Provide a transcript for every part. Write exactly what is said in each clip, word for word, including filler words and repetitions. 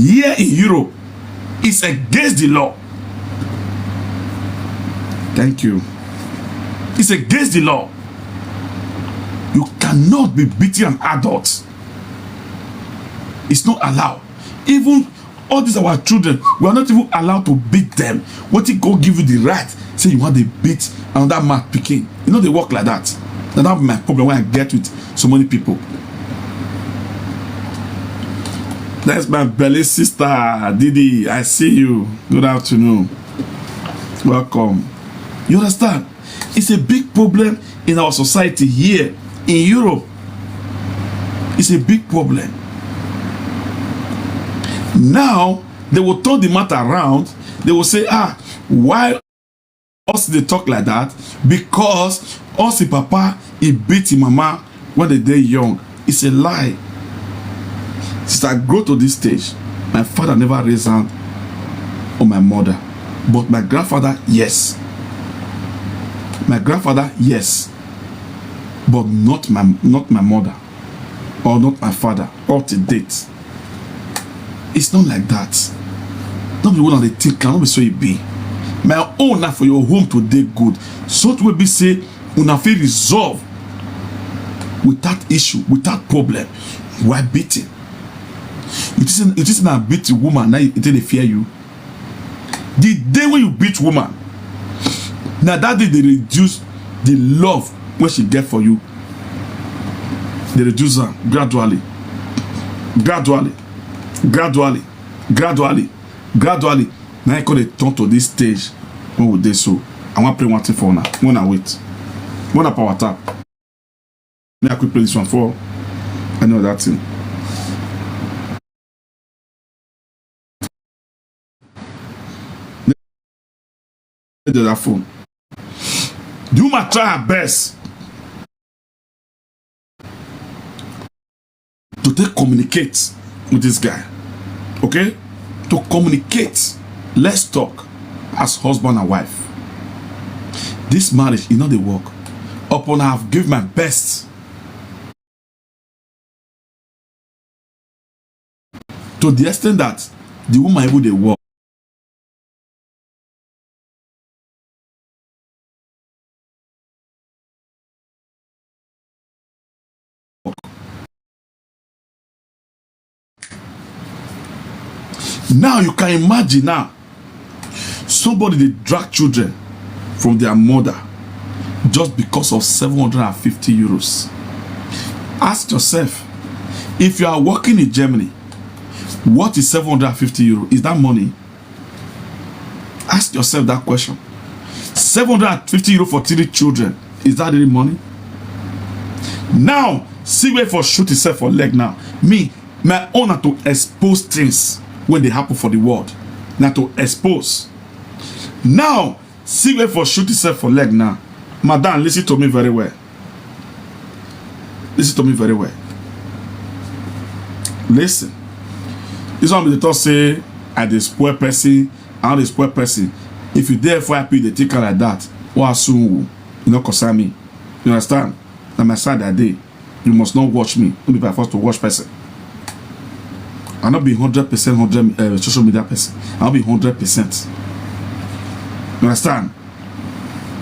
here in Europe, it's against the law. Thank you. It's against the law. You cannot be beating an adult. It's not allowed. Even all these our children, we are not even allowed to beat them. Wetin go give you the right say you wan dey beat another man pikin? E no dey work like that. Na that be my problem wey I get with so many people. That's my belly sister, Didi. I see you. Good afternoon. Welcome. You understand? It's a big problem in our society here in Europe. It's a big problem. Now, they will turn the matter around. They will say, "Ah, why us dey talk like that?" Because us, him papa, he beat him mama when they dey young. It's a lie. Since I grow to this stage, my father never raise hand on my mother. But my grandfather, yes. My grandfather, yes. But not my, not my mother, or not my father, up to date. It's not like that. No be what they think, no be so it be. My own na for your home to dey good. So to be say, una fit resolve without issue, without problem. Why beating? You think say, you think say na beat woman, now you think they fear you? The day when you beat woman, now that day they reduce the love wey she get for you. They reduce am gradually, gradually, gradually, gradually, gradually. Now I call it turn to this stage when we dey so. I wan play one thing for una. When I wait, when I power tap. May I quick play this one for any other thing? The other phone. The woman try her best to take communicate with this guy. Okay? To communicate. Let's talk as husband and wife. This marriage is not a work. Upon I have give my best to the extent that the woman even dey work. Now you can imagine now, somebody dey drag children from their mother just because of seven hundred and fifty euros. Ask yourself, if you are working in Germany, what is seven hundred and fifty euro? Is that money? Ask yourself that question. Seven hundred and fifty euro for three children, is that really money? Now, see where for shoot himself for leg now. Me, my own na to expose things when they happen for the world. Na to expose. Now, see where for shoot himself for leg now. Madam, listen to me very well. Listen to me very well. Listen. This one be the talk say, "I dey spoil person, I no dey spoil person." If you dey F Y P, they take am like that. What soon? You no concern me. You understand? Na my side I dey. You must not watch me. No be by force to watch person. I no be hundred percent, hundred, uh, social media person. I no be hundred percent. You understand?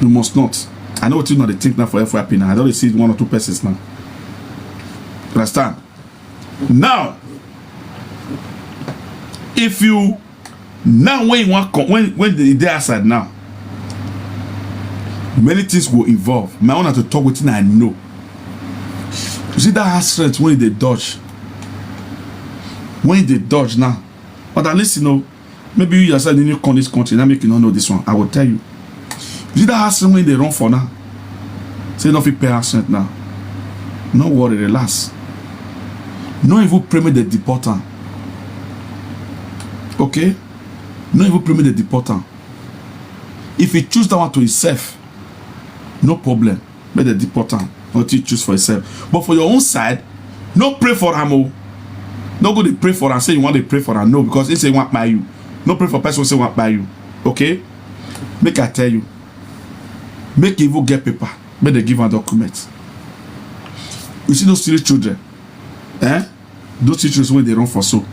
You must not. I know what you know. They think now for F Y P now. I don't see one or two persons now. You understand? Now, if you now when you want come, when when they dey outside now, many things go involve. My own na to talk wetin I know. You see that house rent when they dodge, when they dodge now, but at least you know, maybe you yourself didn't come this country, now make you not know this one. I will tell you. You see that house rent when they run for now, say no fit pay house rent now. No worry, relax. No even pray make they deport am. Okay? No even pray make they deport am. If he choose that one to himself, no problem. Make they deport am. What you choose for yourself. But for your own side, no pray for am o. No go dey pray for am. Say you want to pray for am. No, because he say he want buy you. No pray for person say he want buy you. Okay? Make I tell you. Make he even get paper. Make they give am document. You see those three children? Eh? Those children wey dey run for so.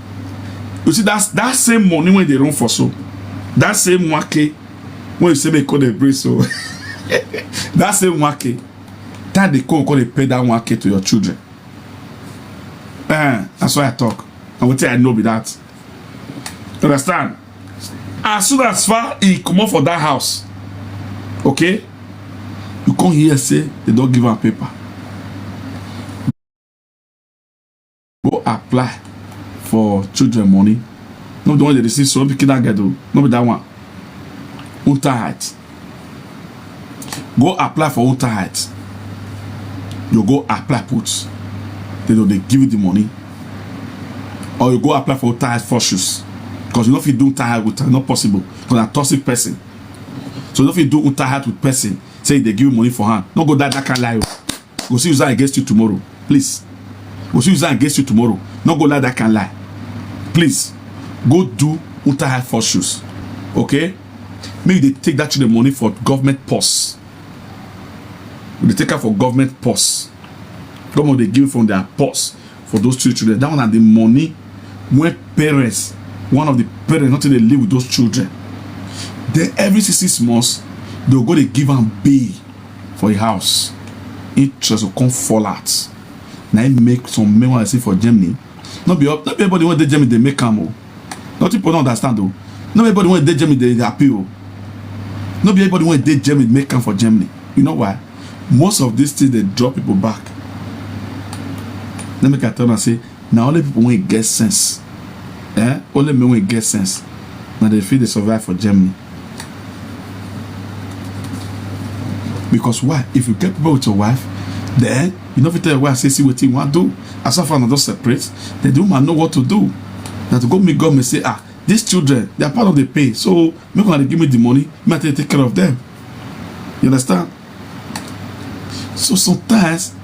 You see, that's that same money when they run for so, that same one k when you say they call the break so, that same one k, that they call call they pay that one k to your children. Eh, that's why I talk. And what I know be that. You understand? As soon as far he come up for that house, okay, you come here say they don't give him paper. Go apply for children money. No be the one they receive, so no be kidnap get o. No be that one. Unterhalt. Go apply for Unterhalt. You go apply put. They don't they give you the money. Or you go apply for Unterhalt for shoes. Because you know if you do Unterhalt with her, not possible. Because a toxic person. So if you do Unterhalt with person, say they give you money for hand. No go that that can lie. Go see who's against you tomorrow. Please. Go see who's against you tomorrow. No go like that can lie. Please. Go do Unterhalt for shoes. Okay? Maybe they take that children money for government posts. They take out for government posts. Government they give from their posts for those two children. That one are the money when parents, one of the parents, not they live with those children. Then every six six months, they'll go they give and pay for a house. Interest will come fall out. Now it make some men want to see for Germany. Not be up, not be everybody want the Germany they make am o. Not people don't understand though. Not everybody want the Germany they happy o. Not be everybody want the Germany make am for Germany. You know why? Most of these things they draw people back. Let me can tell you say now only people when get sense. Eh? Only men when get sense. Now they feel they survive for Germany. Because why? If you get people with your wife, then you know if you tell your wife say see what you want to do. As far as not separate, then the woman know what to do. Now to go meet government say ah these children they are part of the pay, so make one give me the money, make I take care of them. You understand? So sometimes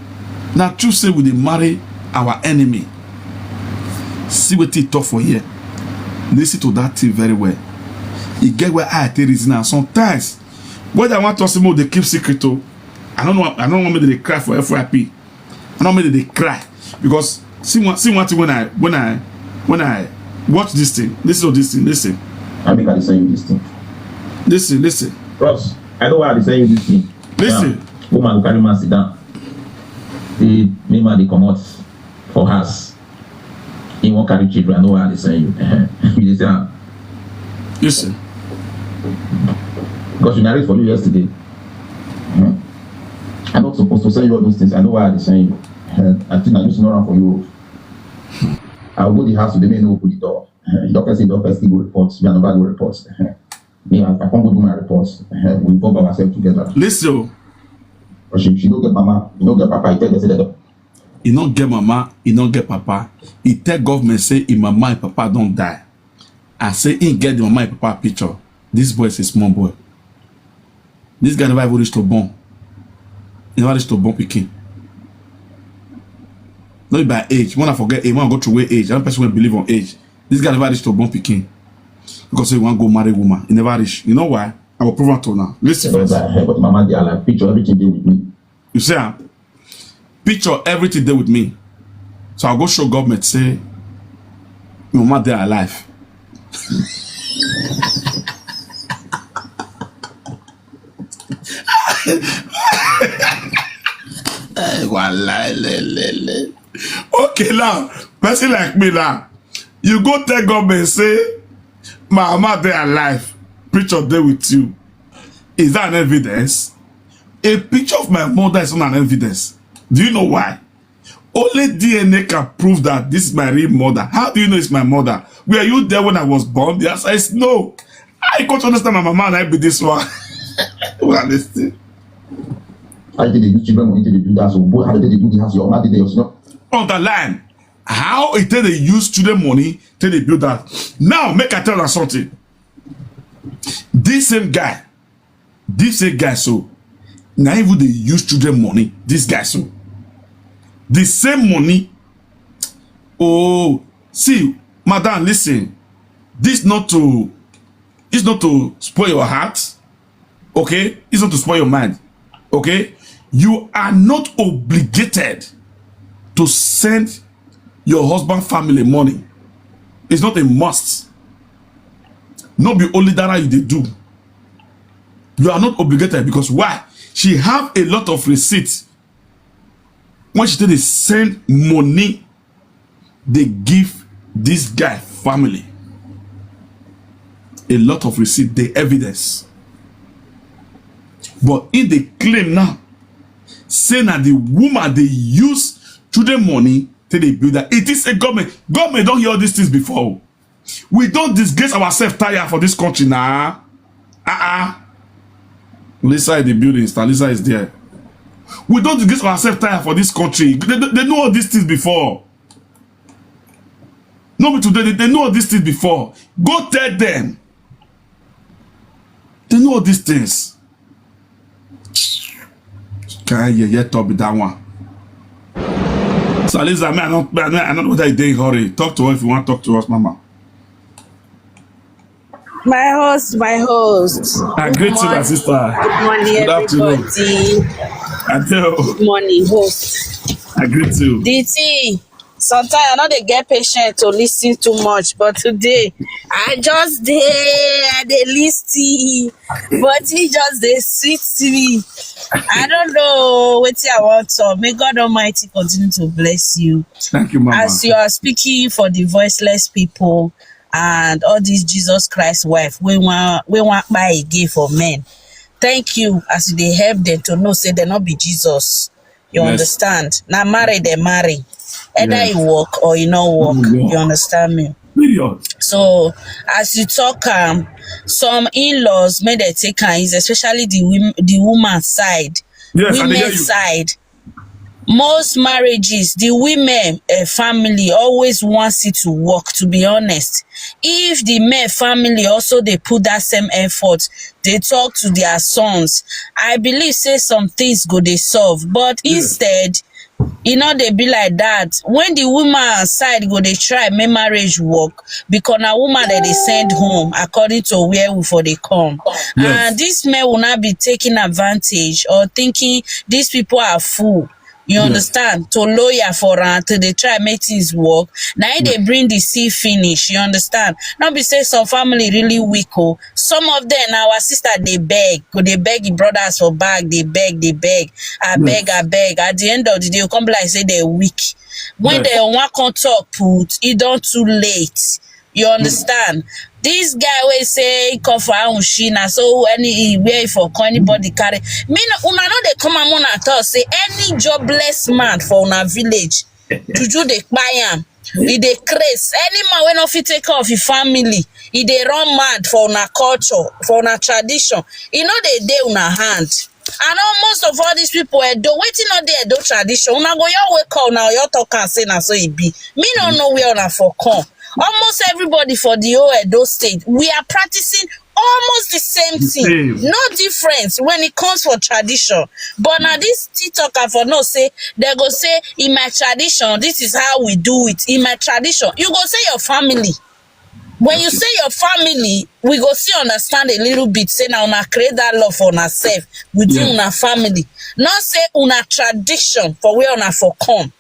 now true say we dey marry our enemy. See what he talk for here. Listen to that thing very well. You get where I take reason now. Sometimes whether I want to say more they keep secret o. I don't know. I don't want me to cry for F Y P. I don't want me to cry because see one see one thing when I when I when I watch this thing. Listen to this thing. Listen. I make I dey send you this thing. Listen. Listen. Bros, I know why I dey send you this thing. Listen. Now, woman go carry man sit down. The main man dey comot for house. He wan carry children. I know why I dey send you. You dey see am? Listen. Because you narrate for you yesterday. Hmm. I not supposed to send you all those things. I know why I dey send you. Eh, I think I just know am for you. I go the house today, make no open the door. Eh, doctor say doctor still go report. Me and nobody go report. Eh, me, I, I can't go do my reports. Eh, we involve ourselves together. Listen o. But she, she no get mama, you no get papa. You tell them say that. He no get mama, he no get papa. He tell government say him mama and papa don't die. I say he get the mama and papa picture. This boy is a small boy. This guy never even reach to born. He never reach to born pikin. Not by age. When I forget age, when I go through age, I'm person will believe on age. This guy never reach to born pikin. Because he want go marry woman. He never reach. You know why? I will prove it to now. Listen first. But mama, they are like picture, everything dey with me. You see, ah? Picture everything dey with me. So I go show government say my mama dey alive. Eh, wallahi, le, le, le. Okay, now, person like me now, you go tell government say my mama dey alive, picture dey with you. Is that an evidence? A picture of my mother is not an evidence. Do you know why? Only D N A can prove that this is my real mother. How do you know it's my mother? Were you there when I was born? The answer is no. I can't understand my mama and I be this one. Well, listen. How did they do children money? Did they do that? So, boy, how did they do the house? Your mama did they, you know? Underline how it did they use children money till they build that. Now, make I tell you something. This same guy, this same guy, so now even they use children money. This guy, so the same money. Oh, see, madam, listen. This not to, this not to spoil your heart. Okay, it's not to spoil your mind. Okay, you are not obligated to send your husband family money. It's not a must. No be only that you dey do. You are not obligated, because why? She have a lot of receipts. When she take dey send money, they give this guy family a lot of receipt, the evidence. But if they claim now, say na the woman they use children money till they build that. It is a government. Government don't hear all these things before. We don't disgrace ourselves tire for this country now. Uh-uh. Lisa is the building, Star Lisa is there. We don't disgrace ourselves tire for this country. They, they, they know all these things before. No be today, they, they know all these things before. Go tell them. They know all these things. Can you yet talk with that one? So Lisa, man, I don't, man, I don't know that they hurry. Talk to us if you want to talk to us, mama. My host, my host. I greet you, my sister. Good morning, Good afternoon. Everybody. I tell. Good morning, host. I greet you. The thing, sometimes I know they get patient to listen too much, but today I just dey, I dey listen, but he just dey sweet me. I don't know what I want to. May God Almighty continue to bless you. Thank you, mama. As you are speaking for the voiceless people and all these Jesus Christ wife, we want we want buy again for men. Thank you as they help them to know say they not be Jesus. You Yes. Understand? Now marry, they marry. Either Yes. You work or you not work. Mm, yeah. You understand me? Period. So as you talk, um, some in-laws may they take hands, especially the women, the woman side, Yes, I dey hear women you. Side. Most marriages, the women uh, family always wants it to work. To be honest, if the men family also they put that same effort, they talk to their sons. I believe say some things go they solve, but instead, you know they be like that. When the woman side go they try make marriage work, because na woman that they send home according to where we for they come. Yes. And this men will not be taking advantage or thinking these people are fool. You Yes. Understand? To lawyer for her to they try make things work. Now they bring the sea finish. You understand? Not be say some family really weak. Oh, some of them now our sister they beg, go they beg the brothers for bag, they beg, they beg, I beg, I beg. At the end of the day, you come be like say they're weak. When Yes. They want come talk put, it don't too late. You understand? This guy will say he come for Aushina, so any he where he for come, anybody carry. Me no, una no they come and una talk say any jobless man for una village, juju they buy am. He they craze. Any man when not fit take care of his family, he they run mad for una culture, for una tradition. He know they dey una hand. And almost of all these people, Edo, waiting on the Edo tradition. Una go your wake up now, your talk and say na so it be. Me no know where una for come. Almost everybody for the whole Edo state, we are practicing almost the same The thing. Same. No difference when it comes for tradition. But now this TikToker for no say, they go say, in my tradition, this is how we do it. In my tradition, you go say your family. When you say your family, we go see understand a little bit. Say now una create that law for una self within Yeah. Una family. Not say una tradition for where una for come.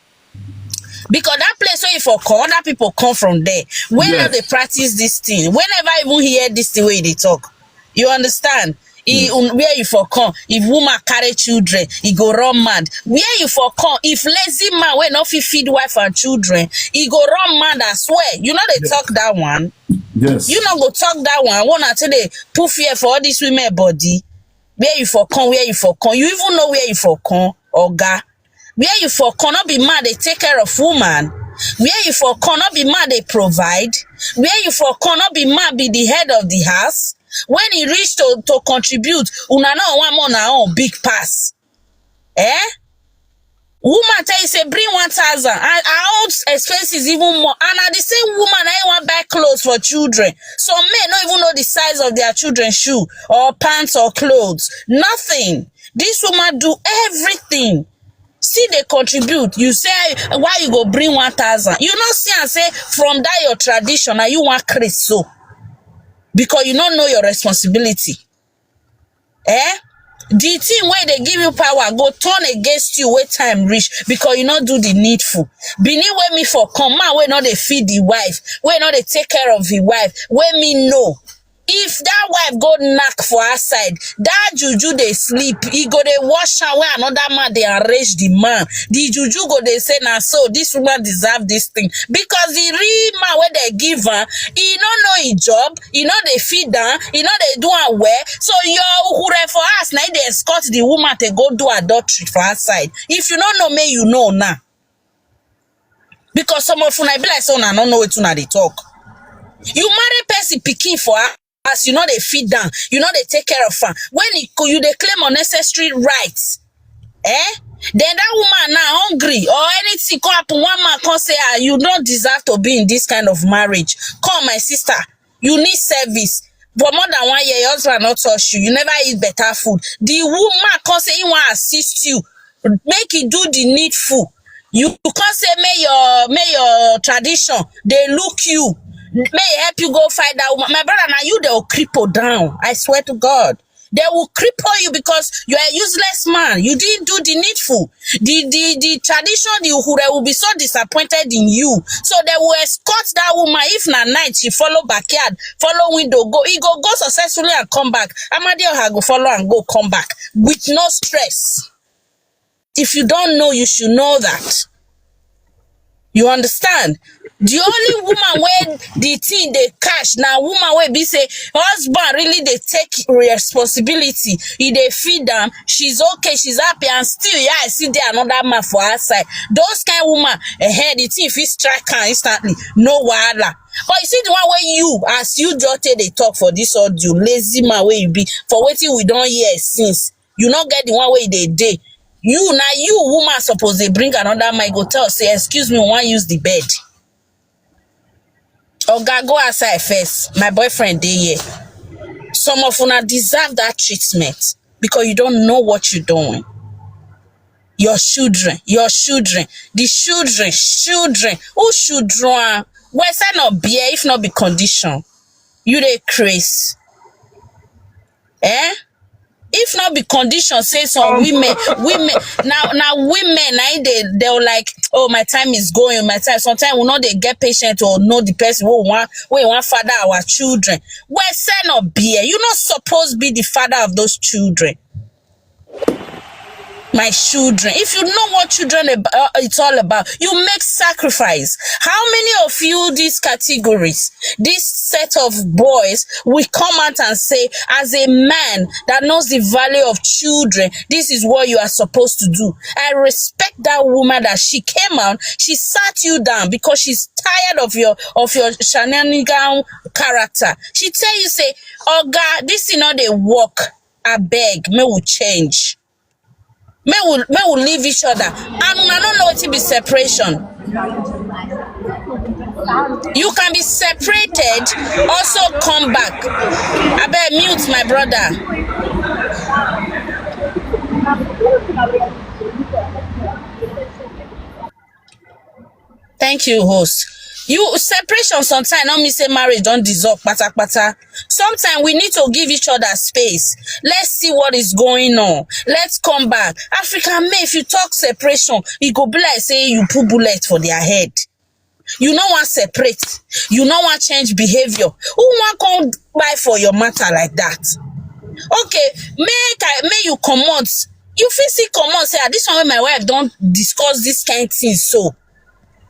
Because that place where you for come, other people come from there. Whenever Yes. They practice this thing, whenever even hear this thing where they talk, you understand? He, un- where you for come? If woman carry children, he go run mad. Where you for come? If lazy man wey no fit feed wife and children, he go run mad. I swear. You know they talk that one. Yes. You no go talk that one. One until they put fear for all these women body. Where you for come? Where you for come? You even know where you for come, Oga? Where you for come? Not be mad they take care of woman. Where you for come? Not be mad they provide. Where you for come? Not be mad be the head of the house. When he reach to, to contribute, una no one more na own big pass. Eh? Woman tell you say bring one thousand, and her own expenses even more. And na the same woman na him wan buy clothes for children. Some men no even know the size of their children shoe or pants or clothes. Nothing. This woman do everything. See they contribute. You say why you go bring one thousand? You no see and say from that your tradition, now you want Chris so because you don't know your responsibility. Eh? The thing wey dey give you power go turn against you wey time reach, because you no do the needful. Benin wey me for come, man wey no dey feed the wife, wey no dey take care of the wife, wey me know. If that wife go knack for outside, that juju dey sleep, e go dey wash am when another man dey arrange the man. The juju go dey say, "Na so this woman deserve this thing," because the real man wey dey give am, e no know him job, e no dey feed am, e no dey do am well. So your hure for house na him dey escort the woman to go do adultery for outside. If you no know, make you know now. Because some of una, e be like say una no know wetin una dey talk. You marry person pikin for house, you no dey feed am, you no dey take care of am. When e co-, you dey claim unnecessary rights, eh? Then that woman now hungry or anything come happen, one man come say, "Ah, you no deserve to be in this kind of marriage. Come, my sister, you need service. For more than one year, your husband no touch you. You never eat better food." The woman come say he wan assist you, make e do the needful. You come say, "May your, may your tradition dey look you, may e help you go fight that woman." My brother, now you, they will cripple down. I swear to God, they will cripple you because you are a useless man. You didn't do the needful. The the the tradition, the hure will be so disappointed in you. So they will escort that woman. If na night, she follow backyard, follow window, go. He go go successfully and come back. Amadioha go follow and go come back with no stress. If you don't know, you should know that. You understand? The only woman wey the thing dey catch na woman wey be say husband really dey take responsibility. He dey feed am. She's okay. She's happy. And still, yeah, I see there another man for outside. Those kind woman, eh, the thing fit strike her instantly. No wahala. But you see the one wey you, as you just take dey talk for this audio, lazy man wey you be, for wetin we don hear since, you no get the one wey dey dey. You, na you woman suppose dey bring another man, go tell say, "Excuse me, we wan use the bed." Oga, go outside first. My boyfriend dey here. Some of una deserve that treatment because you don't know what you're doing. Your children, your children, the children, children. Who children? Where say no beer if not be condition? You dey craze. Eh? If not be condition, say some women, women now, now women, now they, they're like, "Oh, my time is going, my time." Sometimes we know they get patient or know the person who want, we want father our children. Where say no beer? You not supposed to be the father of those children. My children, if you know what children ab-, uh, it's all about, you make sacrifice. How many of you, these categories, this set of boys, will come out and say, "As a man that knows the value of children, this is what you are supposed to do"? I respect that woman that she came out, she sat you down because she's tired of your, of your shenanigan character. She tell you say, "Oga, this is not a work. I beg, may we change. May we, may we leave each other." And una no know wetin be separation. You can be separated, also come back. Abeg, mute, my brother. Thank you, host. You, separation sometimes no mean say marriage don dissolve patapata. Sometimes we need to give each other space. Let's see what is going on. Let's come back. African men, if you talk separation, e go be like say you put bullet for their head. You no wan separate. You no wan change behavior. Who wan come buy for your matter like that? Okay, make I, make you comot. You fit still comot say, "Ah, this one wey my wife don discuss this kind thing so.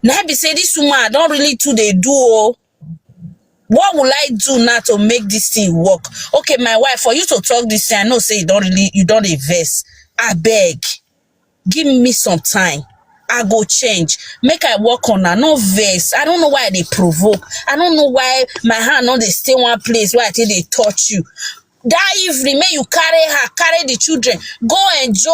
Na be say this woman I don really too dey do o. What will I do now to make this thing work?" Okay, my wife, for you to talk this thing, I know say you don really, you don dey vex. Abeg, give me some time. I go change. Make I work on her. No vex. I don't know why I dey provoke. I don't know why my hand no dey stay one place where I take dey touch you. That evening, make you carry her, carry the children, go enjoy,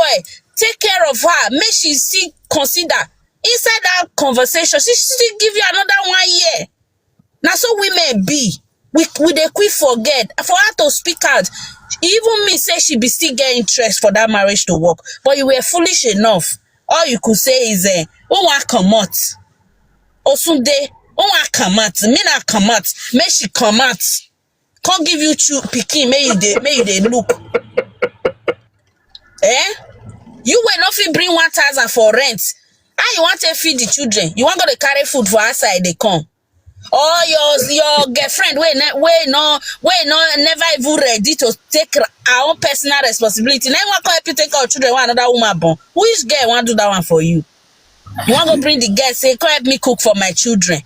take care of her. Make she still consider inside that conversation. She still give you another one year. Na so women be. We, we dey quick forget. For her to speak out, e even mean say she be still get interest for that marriage to work. But you were foolish enough. All you could say is, eh, "Who wan comot? Osunde, who wan comot? Me na comot. Make she comot. Come give you two pikin, make you dey, make you dey look." Eh? You will not fit bring one thousand for rent. How you want to feed the children? You want go to carry food for outside they come? Or your your girlfriend wey ne- wey no wey no never even ready to take her own personal responsibility. Now you want to help you take care of children with another woman born. Which girl want do that one for you? You want to bring the girl say, "Come help me cook for my children."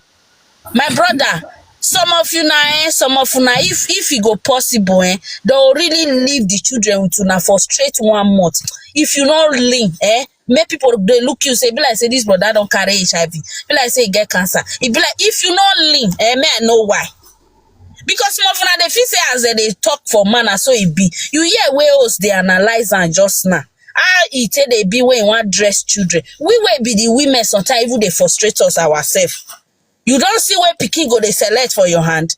My brother, some of you now, eh, some of you now, if if it go possible, eh, they'll really leave the children with you now for straight one month. If you not lean, eh, make people they look you say, "Be like say this brother don't carry H I V." Be like say he get cancer. It be like if you not lean, eh, may I know why? Because some of una they feel say as they talk for man, na so it be. You hear where else they analyze and just now. How it take they be when you want dress children. We will be the women sometimes even they frustrate us ourselves. You don't see where pikin go they select for your hand.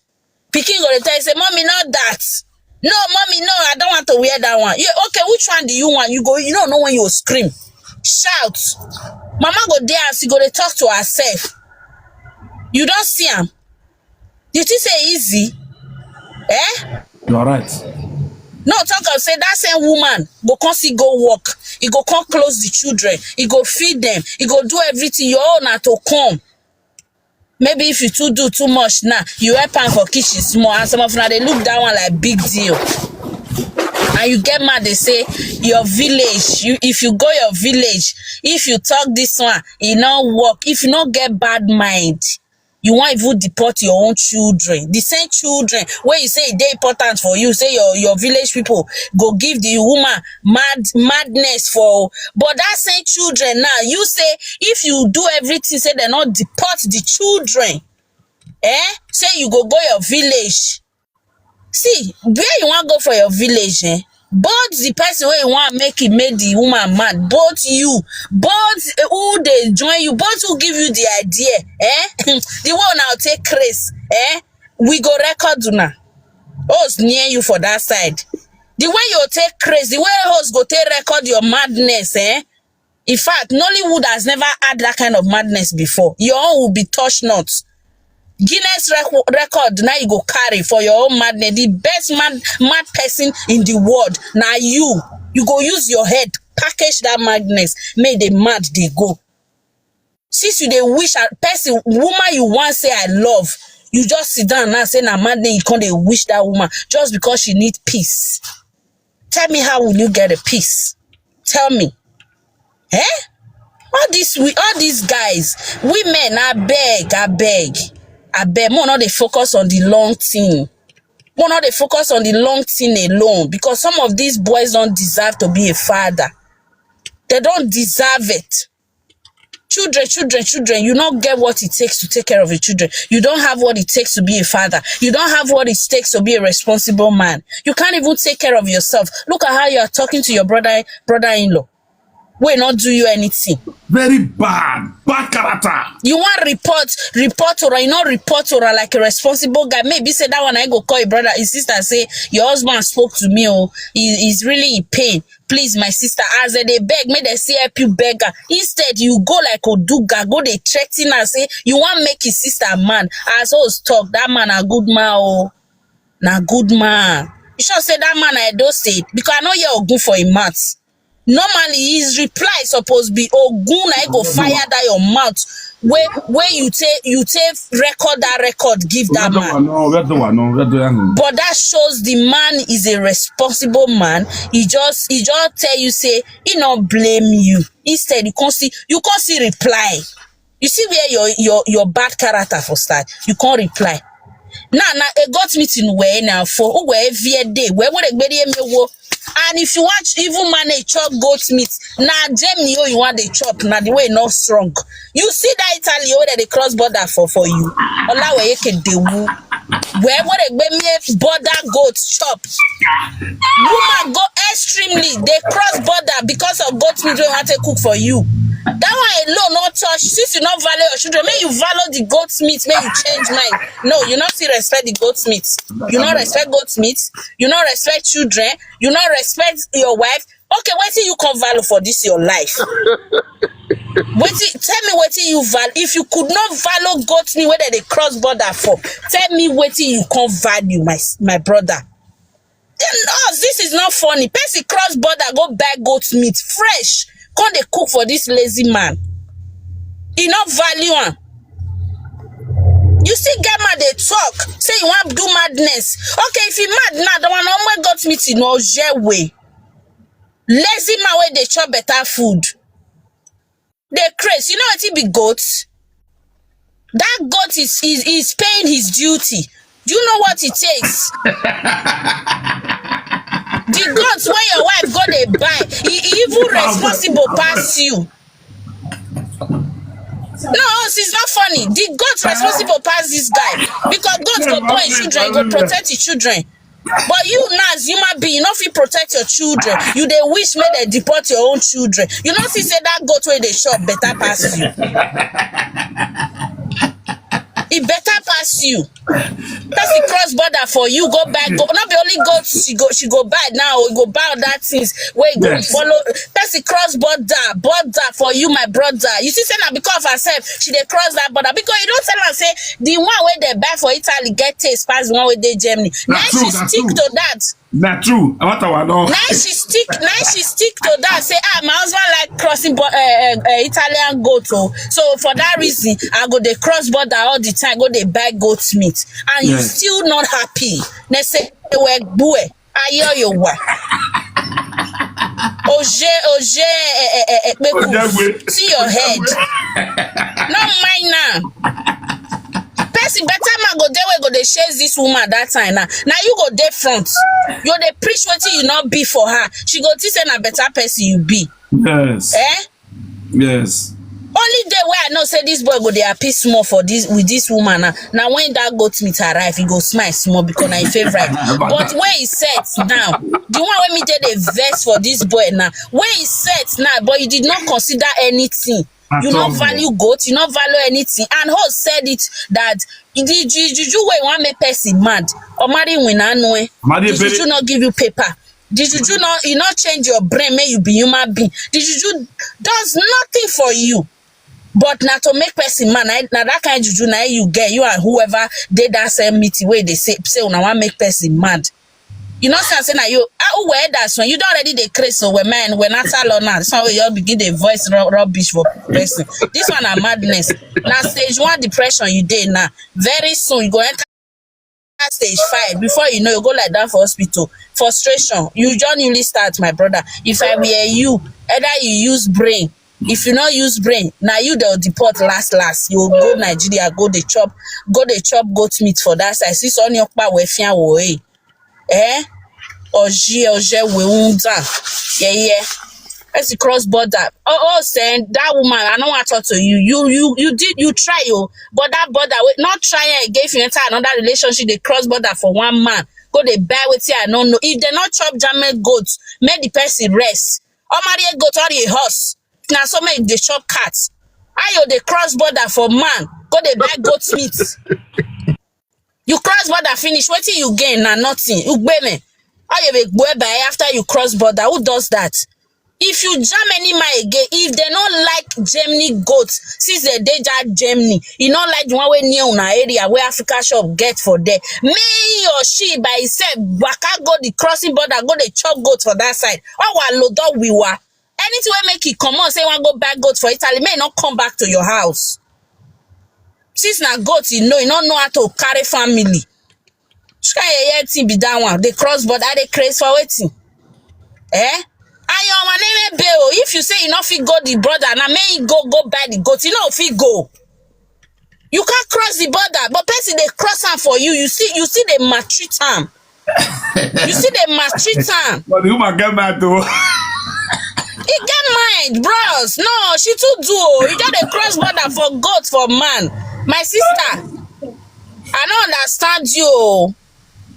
Pikin go they tell you say, "Mommy, not that. No, mommy, no, I don't want to wear that one." Yeah, okay, which one do you want? You go, you don't know when you scream, shout. Mama go there as you go they talk to herself. You don't see him. You think say easy? Eh? You are right. No, talk of say that same woman go come see go work. He go come close the children. He go feed them. He go do everything. Your own na to come. Maybe if you too do too much now, you help am for kitchen small. And some of una they look that one like big deal. And you get mad, they say your village. You if you go your village, if you talk this one, it not work. If you not get bad mind, you want even deport your own children. The same children where you say they important for you, say your your village people go give the woman mad madness for. But that same children now, you say if you do everything, say they not deport the children, eh? Say you go go your village. See, where you want go for your village, eh? Both the person where you want make it made the woman mad, both you, both eh, who they join you, both who give you the idea, eh? The one now take craze, eh? We go record una. Host near you for that side. The way you take craze, the way host go take record your madness, eh? In fact, Nollywood has never had that kind of madness before. Your own will be touch not. Guinness record now you go carry for your own madness. The best mad mad person in the world. Now you you go use your head package that madness. May the mad they go. Since you they wish a person woman you want say I love, you just sit down now say na madness you can't they wish that woman just because she need peace. Tell me, how will you get a peace? Tell me. Eh? All this we all these guys, women, I beg, I beg, I beg. More not they focus on the long thing. More not they focus on the long thing alone because some of these boys don't deserve to be a father. They don't deserve it. Children, children, children, you not get what it takes to take care of your children. You don't have what it takes to be a father. You don't have what it takes to be a responsible man. You can't even take care of yourself. Look at how you are talking to your brother brother-in-law. Will not do you anything. Very bad, bad character. You want report, report or you not report or like a responsible guy. Maybe say that one I go call your brother, his sister say your husband spoke to me. Oh, he, he's really in pain. Please, my sister, as they beg, may they say help you beggar. Instead, you go like Oduga, go they threaten and say you want make his sister man. As us talk, that man a good man. Oh, na good man. You sure say that man I do say because I know you're good for a month. Normally, his reply supposed be Ogun na go fire that your mouth. Where where you take you take record that record, give that man. But that shows the man is a responsible man. He just he just tell you say he not blame you. Instead, you can't see you can't see reply. You see where your your your bad character for start. You can't reply. Now now a got meeting where now for who where every day where would a gbede me wo. And if you want even manage chop goat meat, now Jamie oh you want the chop now the way not strong. You see that Italy oh that they cross border for for you. Ola where you can do. Where would a gbede me border goat chop? Woman go extremely. They cross border because of goat meat wey wan take cook for you. That one alone no touch. Since you no value your children, make you value the goat meat. Make you change mind. No, you no still respect the goat meat. You no respect goat meat. You no respect children. You no respect your wife. Okay, wetin you come value for this your life? Wetin tell me wetin you value. If you could not value goat meat wey dem dey cross border for, tell me wetin you come value, my my brother. Then us, this is not funny. Person cross border, go buy goat meat, fresh, come dey cook for this lazy man. E no value am. You still get man dey talk, say you wan do madness. Okay, if you mad now, the one wey goat meat, you know, way. Lazy man wey dey chop better food. Dey craze. You know wetin be goat? That goat is, is, is paying his duty. Do you know what it takes? The goat wey your wife go dey buy, e, e even responsible pass you. No, it's not funny. The goat responsible pass this guy, because goat go born him children, e go protect his children. But you now, as human being, you no fit protect your children. You dey wish make dem deport your own children. You no see say that goat wey dey chop better pass you. E better pass you. Person cross border for you, go buy goat. No be only goat she go, she go buy now, e go buy other things wey go follow. Person cross border, border for you, my brother. You see say na because of herself she dey cross that border, because you don tell am say the one wey dem buy for Italy get taste pass the one wey dey Germany. Na she stick to that. Na true. What our law? Na she stick. Na she stick to that. Say, ah, my husband like crossing bo- uh, uh, uh, Italian goat. Oh. So for that reason, I go dey cross border all the time, go dey buy goat meat, and you still not happy. They say, well, boy, ayo yo wa. Oje, oje, eh, eh, eh, eh, see your head. No mind now. Person better man go dey wey go dey chase this woman that time now. Now you go dey front. You dey preach wetin you no be for her. She go think say na better person you be. Yes. Eh? Yes. Only day wey I know say this boy go dey happy small for this, with this woman now. Now when that goat meat arrive, he go smile small because na him favorite. But when he set now, the one wey me dey dey vex for this boy now. When he set now, but you did not consider anything. You no value goat, you no value anything. And who said it that the ju- juju wey wan make person mad? Omari win anu eh. The juju no give you paper. The juju no, e no change your brain, make you be human being. The juju does nothing for you. But na to make person mad. Na, na that kind juju na you get. You and whoever dey that same meeting wey dey say, say una wan make person mad. You know, say, say na you. Ah, who were that one? You don already dey craze, so when man, when I tell on now, this one wey you begin dey voice ru- rubbish for person. This one na madness. Na stage one depression you dey now. Very soon you go enter stage five. Before you know, you go like that for hospital. Frustration. You just newly start, my brother. If I were you, either you use brain. If you no use brain, na you dey deport last last. You go Nigeria, go dey chop, go dey chop goat meat for that side. See, so on your power, eh? Eh? Oje, oje, we unda. Yeah, yeah. Let's cross border. Oh, oh, send that woman. I don't want to talk to you. You, you, you did, you try, you. But that border, wait, not trying again. If you enter another relationship, they cross border for one man. Go they buy with you. I don't know. If they not chop German goats, make the person rest. Or marry a goat or a horse. Now so make they chop cats. Ayo, they cross border for man. Go they buy goat meat. You cross border finish. Wetin you gain na nothing. Ugbeme. How you make boy buy after you cross border? Who does that? If you jam any man again, if they no like Germany goat, since they dey that Germany, you no like the one wey near una area where Africa shop get for there. Me or she by himself, waka go the crossing border, go dey chop goat for that side. Owa lodo wiwa. Anything wey make e comot, say e wan go buy goat for Italy, make e no come back to your house. Since na goat, you know, you no know how to carry family. Which kind of yeye thing be that one? They cross border, they craze for wetin? Eh? And your one name be o. If you say you no fit go the border, now make you go, go buy the goat. You no fit go. You can't cross the border, but person they cross am for you. You see, you see they maltreat am. You see they maltreat am. But the woman get mad though. He get mind, bros. No, she too do. Oh. You just dey cross border for goat for man. My sister, I don't understand you. Oh.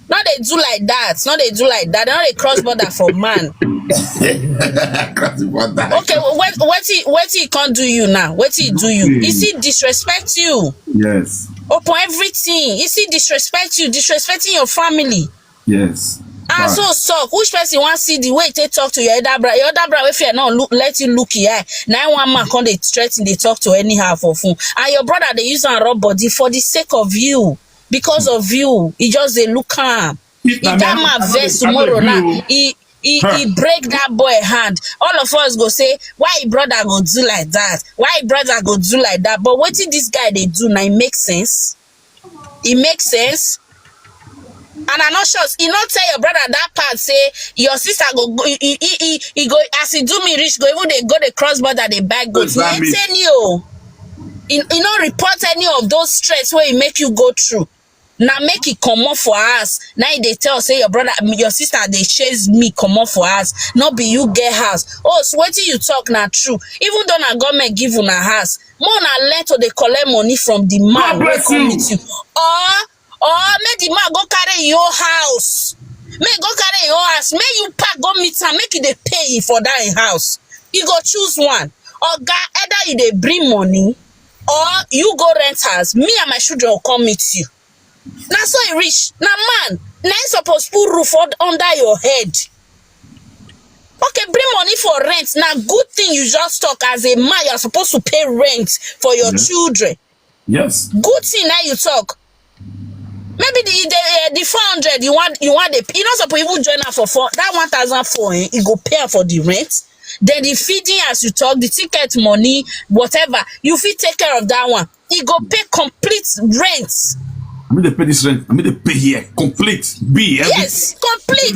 No, they do like that. No, they do like that. No, they cross border for man. Cross the border. Okay, what what he what he can't do you now? What he do you? He see disrespect you. Yes. Upon everything, he see disrespect you, disrespecting your family. Yes. And so suck. Which person want see the way they talk to your elder brother? Your elder brother, if you not look, let you look here. Now one man come they threaten, they talk to anyhow for phone. And your brother they use and rub body for the sake of you, because of you. He just they look calm. If na me, I no dey agree o. He he he break that boy hand. All of us go say, why him brother go do like that? Why him brother go do like that? But wetin this guy dey do now, it makes sense. It makes sense. And I no sure, he no tell your brother that part, say your sister go go- he, he, he, he go, as he do me reach, go even dey go the cross border, dey buy goat. He ain't any o. He, he no report any of those stress wey he make you go through. Now make it come up for us. Now they tell say your brother, your sister, they chase me come up for us. Not be you get house. Oh, so what you talk now true? Even though na government give una house, more na learn to dey collect money from the man wey come meet you, or or make the man go carry your house. Make go carry your house. Make you pack go meet am. Make you dey pay for that house. You go choose one. Oga, either you dey bring money or you go rent house. Me and my children will come meet you. Na so e reach. Na man, na him suppose put roof under your head. Okay, bring money for rent. Na good thing you just talk. As a man, you are supposed to pay rent for your children. Yes. Good thing now you talk. Maybe the the, uh, the four hundred you want you want the you know suppose even join am for four that one thousand four eh, you go pay am for the rent, then the feeding as you talk, the ticket money, whatever, you fit take care of that one. He go pay complete rent. I mean they pay this rent. I mean they pay here. Complete. Be everything. Yes, complete.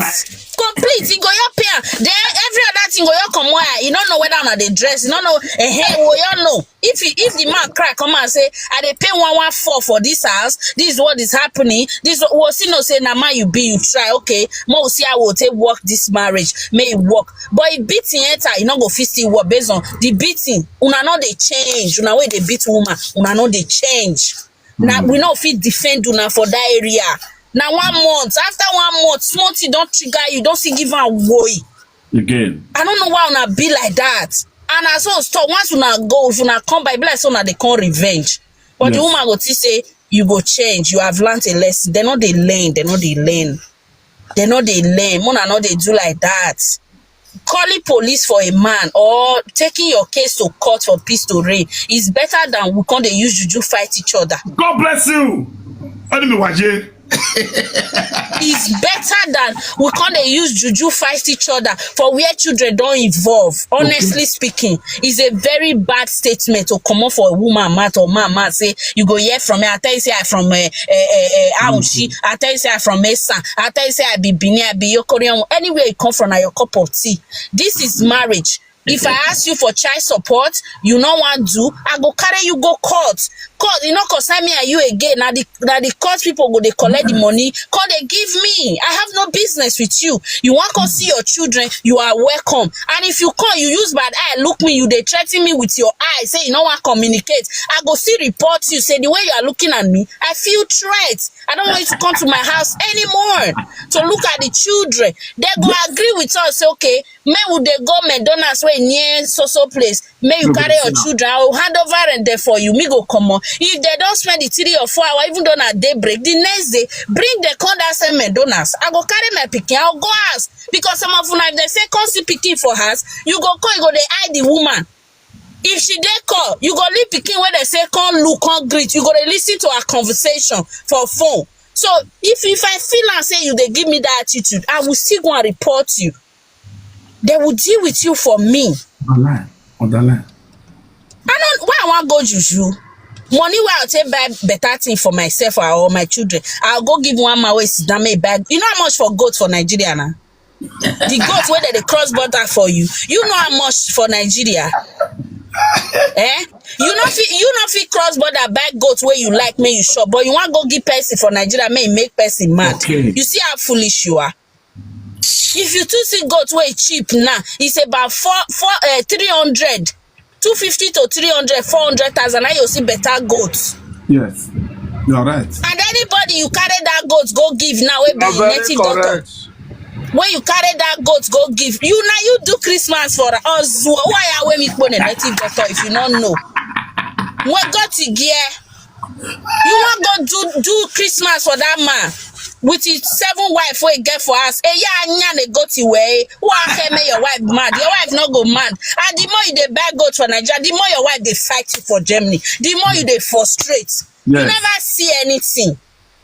Complete. He go your pay am. Then every other thing go your come where you don't know whether una dey dress. You don't know. Eh, hey, we all know. If he, if the man cry come and say, I dey pay one one four for this house, this is what is happening, this we'll see no say na man you be, you try, okay, more see how we'll take work this marriage, may it work. But if beating enter, you not go fit still work based on the beating. Una no dey change, una wey dey beat woman, una no dey change. Now we no fit defend una for that area. Now one month, after one month, small thing don trigger you, don still give am woe. Again. I don't know why una be like that. And as us talk, once una go, if una come by, be like say una dey come revenge. But the Yes. woman go still say, you go change, you have learned a lesson. They no dey learn, they no dey learn. They no dey learn. Una no dey do like that. Calling police for a man or taking your case to court for peace to reign is better than we come dey use juju fight each other. God bless you. Enemy Waje. It's better than we come dey use juju fight each other for where children don evolve. Honestly speaking, it's a very bad statement to comot for a woman mouth or man mouth say you go hear from me. I tell you say I from uh, uh, uh, uh, Auchi. I tell you say I from Esan. I tell you say I be Benin. I be Yokorion. Anywhere you come from, na your cup of tea. This is marriage. If I ask you for child support, you no wan do, I go carry you go court. Court, e no concern me and you again. Na the na the court people go dey collect the money, come dey give me. I have no business with you. You wan come see your children, you are welcome. And if you come, you use bad eye look me, you dey threaten me with your eye, say you no wan communicate. I go still report you, say the way you are looking at me, I feel threat. I don't want you to come to my house anymore to look at the children. They go agree with us, say, okay, make we dey go McDonald's wey near so so place. Make you carry your children. I will hand over and there for you. Me go come on. If they don't spend the three or four hours, even though na day break, the next day, bring the come that same McDonald's. I go carry my pikin. I go go house because some of una if they say come see pikin for house, you go come, you go dey hide the woman. If she dey call, you go leave pikin wey dey say come look, come greet. You go dey listen to her conversation for phone. So if if I feel am say you dey give me that attitude, I will still go and report you. They will deal with you for me. Online, on the line. I don't why I wan go juju. Money wey I take buy better thing for myself or my children, I'll go give one man wey sit down make e buy. You know how much for goat for Nigeria now? The goat wey dem dey cross border for you, you know how much for Nigeria? Eh? You no fit you no fit cross border buy goat wey you like make you chop, but you wan go give person for Nigeria make e make person mad. Okay. You see how foolish you are. If you too see goat wey cheap now, it's about four four uh, three hundred, two fifty to three hundred, four hundred thousand. Now you see better goat. Yes, you are right. And anybody you carry that goat go give now, wey be native doctor. When you carry that goat go give, you now you do Christmas for us. Why are we with a native doctor if you don't know? We got to gear. You wan go do do Christmas for that man with his seven wife wey get for house. Eya anyan e go ti wey. Who wan tell me your wife mad? Your wife no go mad. And the more you dey buy goat for Nigeria, the more your wife dey fight you for Germany. The more you dey frustrate. You Yes. never see anything.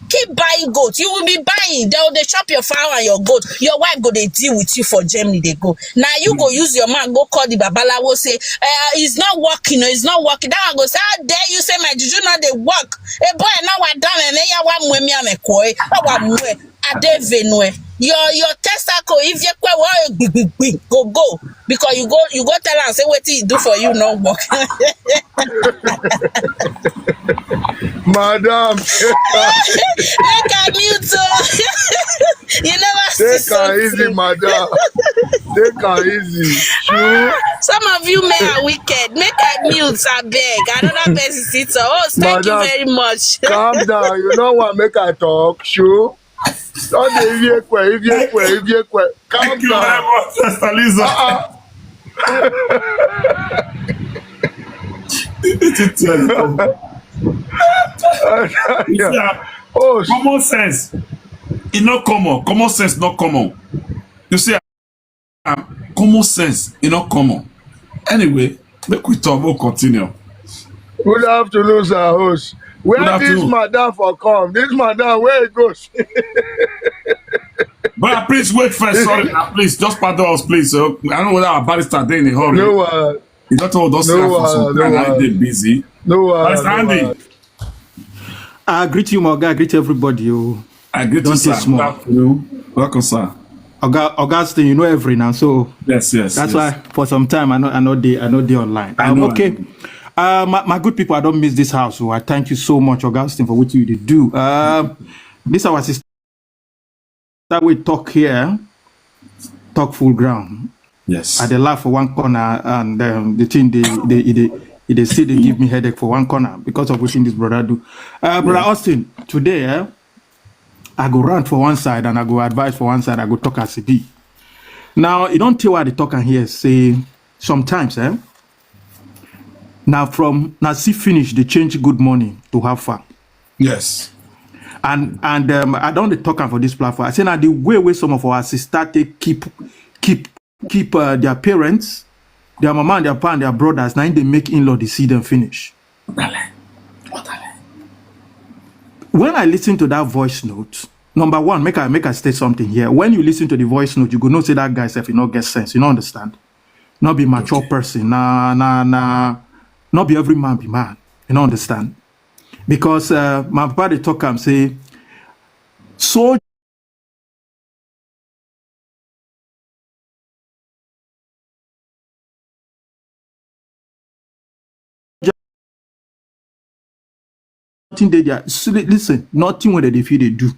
Keep buying goat. You will be buying. They will dey chop your fowl and your goat. Your wife go dey deal with you for Germany dey go. Na you go use your man go call the babalawo say, eh, it's not working, oh, it's not working. That one go say, how dare you say my juju no dey work? A boy now wa down and then ya wa mwe mi ame koi. Wa mwe. Adevenue. Your your testacle, if you kwe wa gbi gbi gbi, go go. Because you go you go tell am say wetin he do for you no work. Madam, Make I mute o. You never see take am easy, something. Madam. Take am easy. True. Some of you men are wicked. Make I mute, I beg. Another person sit up. Oh, thank you Madam, very much. Calm down. You know what? Make I talk. True. Don't dey if you kwe, if you kwe, if you kwe. Calm Thank you very down. much, Mister Lisa. Uh-uh. It is, uh, Yeah. yeah. Oh, Common sense. E no common. Common sense no common. You see, um, common sense e no common. Anyway, make we talk. We'll continue. Good afternoon, sir. Host. Where Good this afternoon. Madam for come? This Madam, where it goes? But please wait first. Sorry, uh, please just pardon us, please. Uh, I don't know whether our barrister dey in a hurry. No, uh, You don't know those No, for uh, some no, time. I uh, dey busy. no, uh, Barrister no, Andy, uh, I greet you, my guy. I greet everybody. Oh. I greet Don't you, sir. say small. Good afternoon. Welcome, sir. Oga, Augustine, you know every now, so Yes, yes. that's yes. Why for some time I know I know they I know they online. I Um, know, okay. I Uh, my, my good people, I don't miss this house. So I thank you so much, Augustine, for what you dey do. Um, this our sister we talk here, talk full ground. Yes. I dey laugh for one corner, and um, the thing they they they, they still they give me headache for one corner because of what this brother do. Uh, brother Austin, today eh, I go rant for one side and I go advise for one side. I go talk as it be. Now you don't tell what the talk and here say sometimes eh. Now from now see finish they change good morning to how far. Yes. And and um, I don't dey talk am for this platform. I say now the way where some of our sisters take keep keep keep uh, their parents, their mama and their pa and their brothers. Now they make in-law they see them finish. When I listen to that voice note, number one, make I make I state something here. When you listen to the voice note, you go know say that guy self, you no get sense. You no understand. Not be mature person. Nah, nah, nah. Not be every man be man. You no understand. Because uh, my papa dey talk am say so nothing dey there. So, li- listen, nothing wey dem dey feel dey do.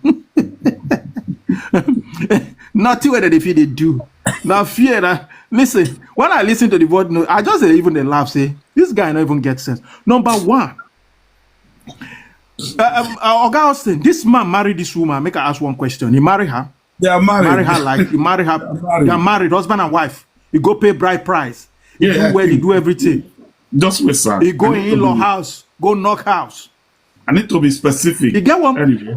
Nothing wey dem dey feel dey do. Na fear na. Listen, when I listen to the word no, I just dey even dey laugh say this guy no even get sense. Number one, uh, um, uh, Oga Austin, this man marry this woman. Make I ask one question. He marry her. They are married. Marry her like you marry her. married. They are married, husband and wife. You go pay bride price. You Yeah, do I well, you think- do everything. Just wait, sir. You go I in need to in-law be- house, go knock house. I need to be specific. You get one. Anyway,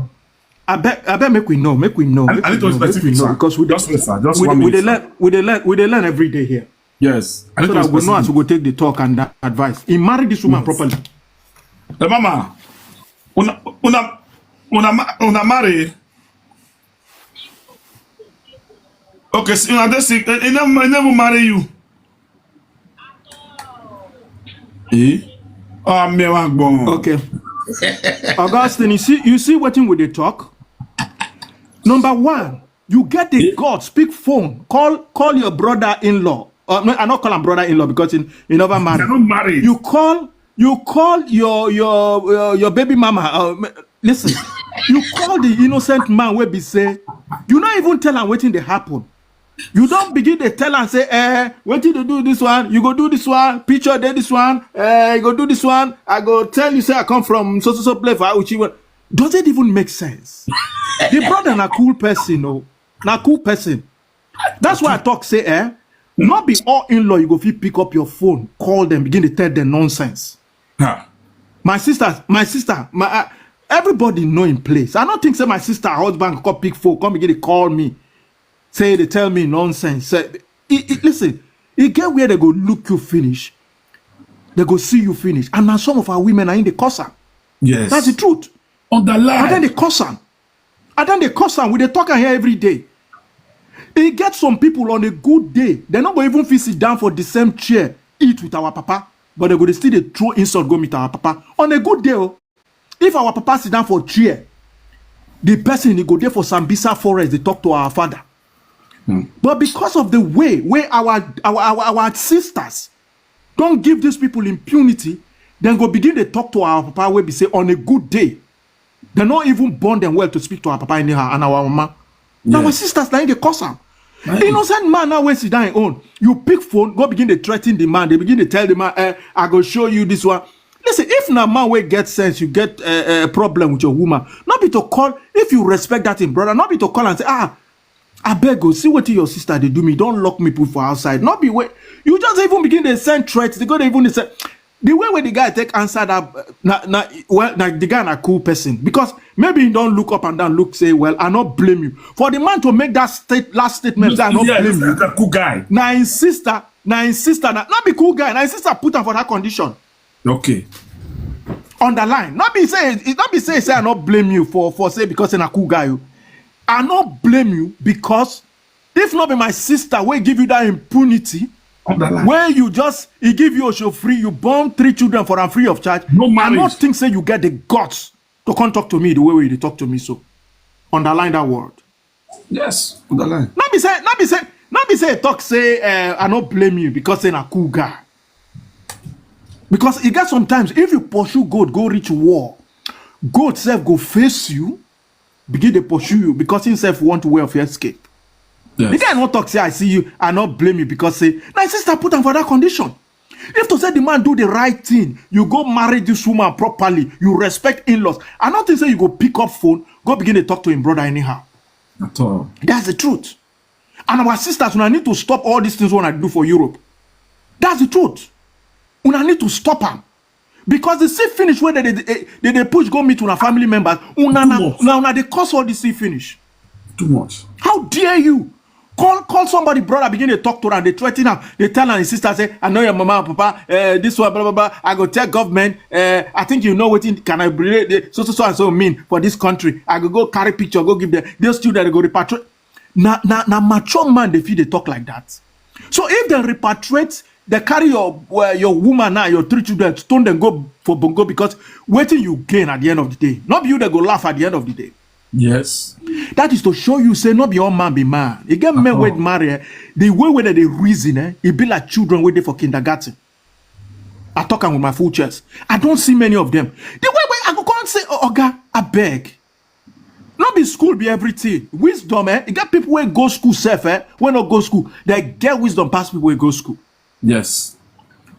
I bet, I bet, make we know, make we know. I, Make I we need to know, make we specific, know sir. Because we Just wait, sir. Just we, one we minute, dey sir. Learn, we dey learn, we dey learn every day here. Yes. I So need to that we know as specific. We go take the talk and that advice. He married this woman properly. Hey, mama, una una una ma- una marry. Okay, so una dey sick. He never, he never marry you. Eh? Oh, me wan gbon. Okay. Augustine, you see, you see what thing we dey talk. Number one, you get the God speak phone, call call your brother-in-law. Uh, no, I not call him brother-in-law because he, he never married. They don't marry. You call you call your your uh, your baby mama. Uh, m- listen, you call the innocent man wey be say you not even tell him wetin dey happen. You don't begin to tell and say, eh, wetin to do this one, you go do this one, picture dey this one, eh, you go do this one. I go tell you say I come from so so so place for Auchi. Does it even make sense? The brother na cool person, no, na cool person. That's why I talk say, eh, not be all in-law you go fit pick up your phone, call them, begin to tell them nonsense. Ha. My sister, my sister, my uh, everybody know in place. I don't think say my sister husband come pick phone, come begin to call me, say they tell me nonsense. Say, it, it, listen, it get where they go look you finish, they go see you finish, and now some of our women are in the cause am. Yes. That's the truth. Underline. And then they curse am. And then they curse am. We dey talk am here every day. E get some people on a good day, they no go even fit sit down for the same chair, eat with our papa, but they go dey still dey throw insult go meet our papa on a good day. Oh, if our papa sit down for chair, the person, he go dey for Sambisa forest, they talk to our father. But because of the way where our our our, our sisters don't give these people impunity, then go begin to talk to our papa where we say on a good day, they not even bond them well to speak to our papa anyhow and our mama. Now our Yes. sisters now they curse am. Right. Innocent man now wey sit down him own. You pick phone, go begin to threaten the man. They begin to tell the man, eh, "I go show you this one." Listen, if na man wey get sense, you get a, a problem with your woman. Not be to call, if you respect that thing, brother, not be to call and say, "Ah, I beg you, see what your sister they do me. Don't lock me put for outside." Not be way. You just even begin to send threats. They go to even say, the way where the guy take answer that, uh, na, na, well, na, the guy na cool person. Because maybe he don't look up and down, look, say, "Well, I not blame you." For the man to make that state, last statement, say, "I not Yeah, blame this you." is a cool guy. Na him sister, na him sister, na, not be cool guy, na him sister put am for that condition. Okay. Underline. Not be say, it not be say, say, "I not blame you for, for say, because you're a cool guy." Oh. I not blame you because if not be my sister, will give you that impunity, Underline. Where you just, he give you a show free, you born three children for am free of charge. No I marriage. Not think say you get the guts to come talk to me the way you talk to me. So underline that word. Yes. Underline. Not be say, not be say, not be say talk say, uh, "I not blame you because say na cool guy." Because you get sometimes if you pursue goat, go reach war, goat self go face you, begin to pursue you because himself want way of escape. Yes. The guy not talk say, "I see you, I not blame you," because say, "My sister put am for that condition." If to say the man do the right thing, you go marry this woman properly, you respect in-laws. I don't think say you go pick up phone, go begin to talk to him brother anyhow. At all. That's the truth. And our sisters, una need to stop all these things when I do for Europe. That's the truth. Una need to stop am. Because the see finish where they, they, they, they push go meet una family members. Una, Too na, much. Una, una, they cause all the see finish. Too much. How dare you? Call, call somebody brother, begin to talk to her, and they threaten her. They tell her his sister, say, "I know your mama and papa, uh, this one, blah, blah, blah. I go tell government, uh, I think you know what, can I relate the so, so, so and so mean for this country. I go, go carry picture, go give them." Those children go repatriate. Now, now, now mature man, they feel they talk like that. So if they repatriate, they carry your, uh, your woman now, your three children, stone them go for Bongo because waiting you gain at the end of the day. Not you that go laugh at the end of the day. Yes. That is to show you say not be all man be man. You get men Uh-huh. With marry, eh, the way where they reason, eh, it be like children waiting for kindergarten. I talk am with my full chest. I don't see many of them. The way where I go come say, "Oh, Oga, I beg." Not be school be everything. Wisdom, eh? You get people where go school safe, eh? When not go school, they get wisdom past people where go school. Yes.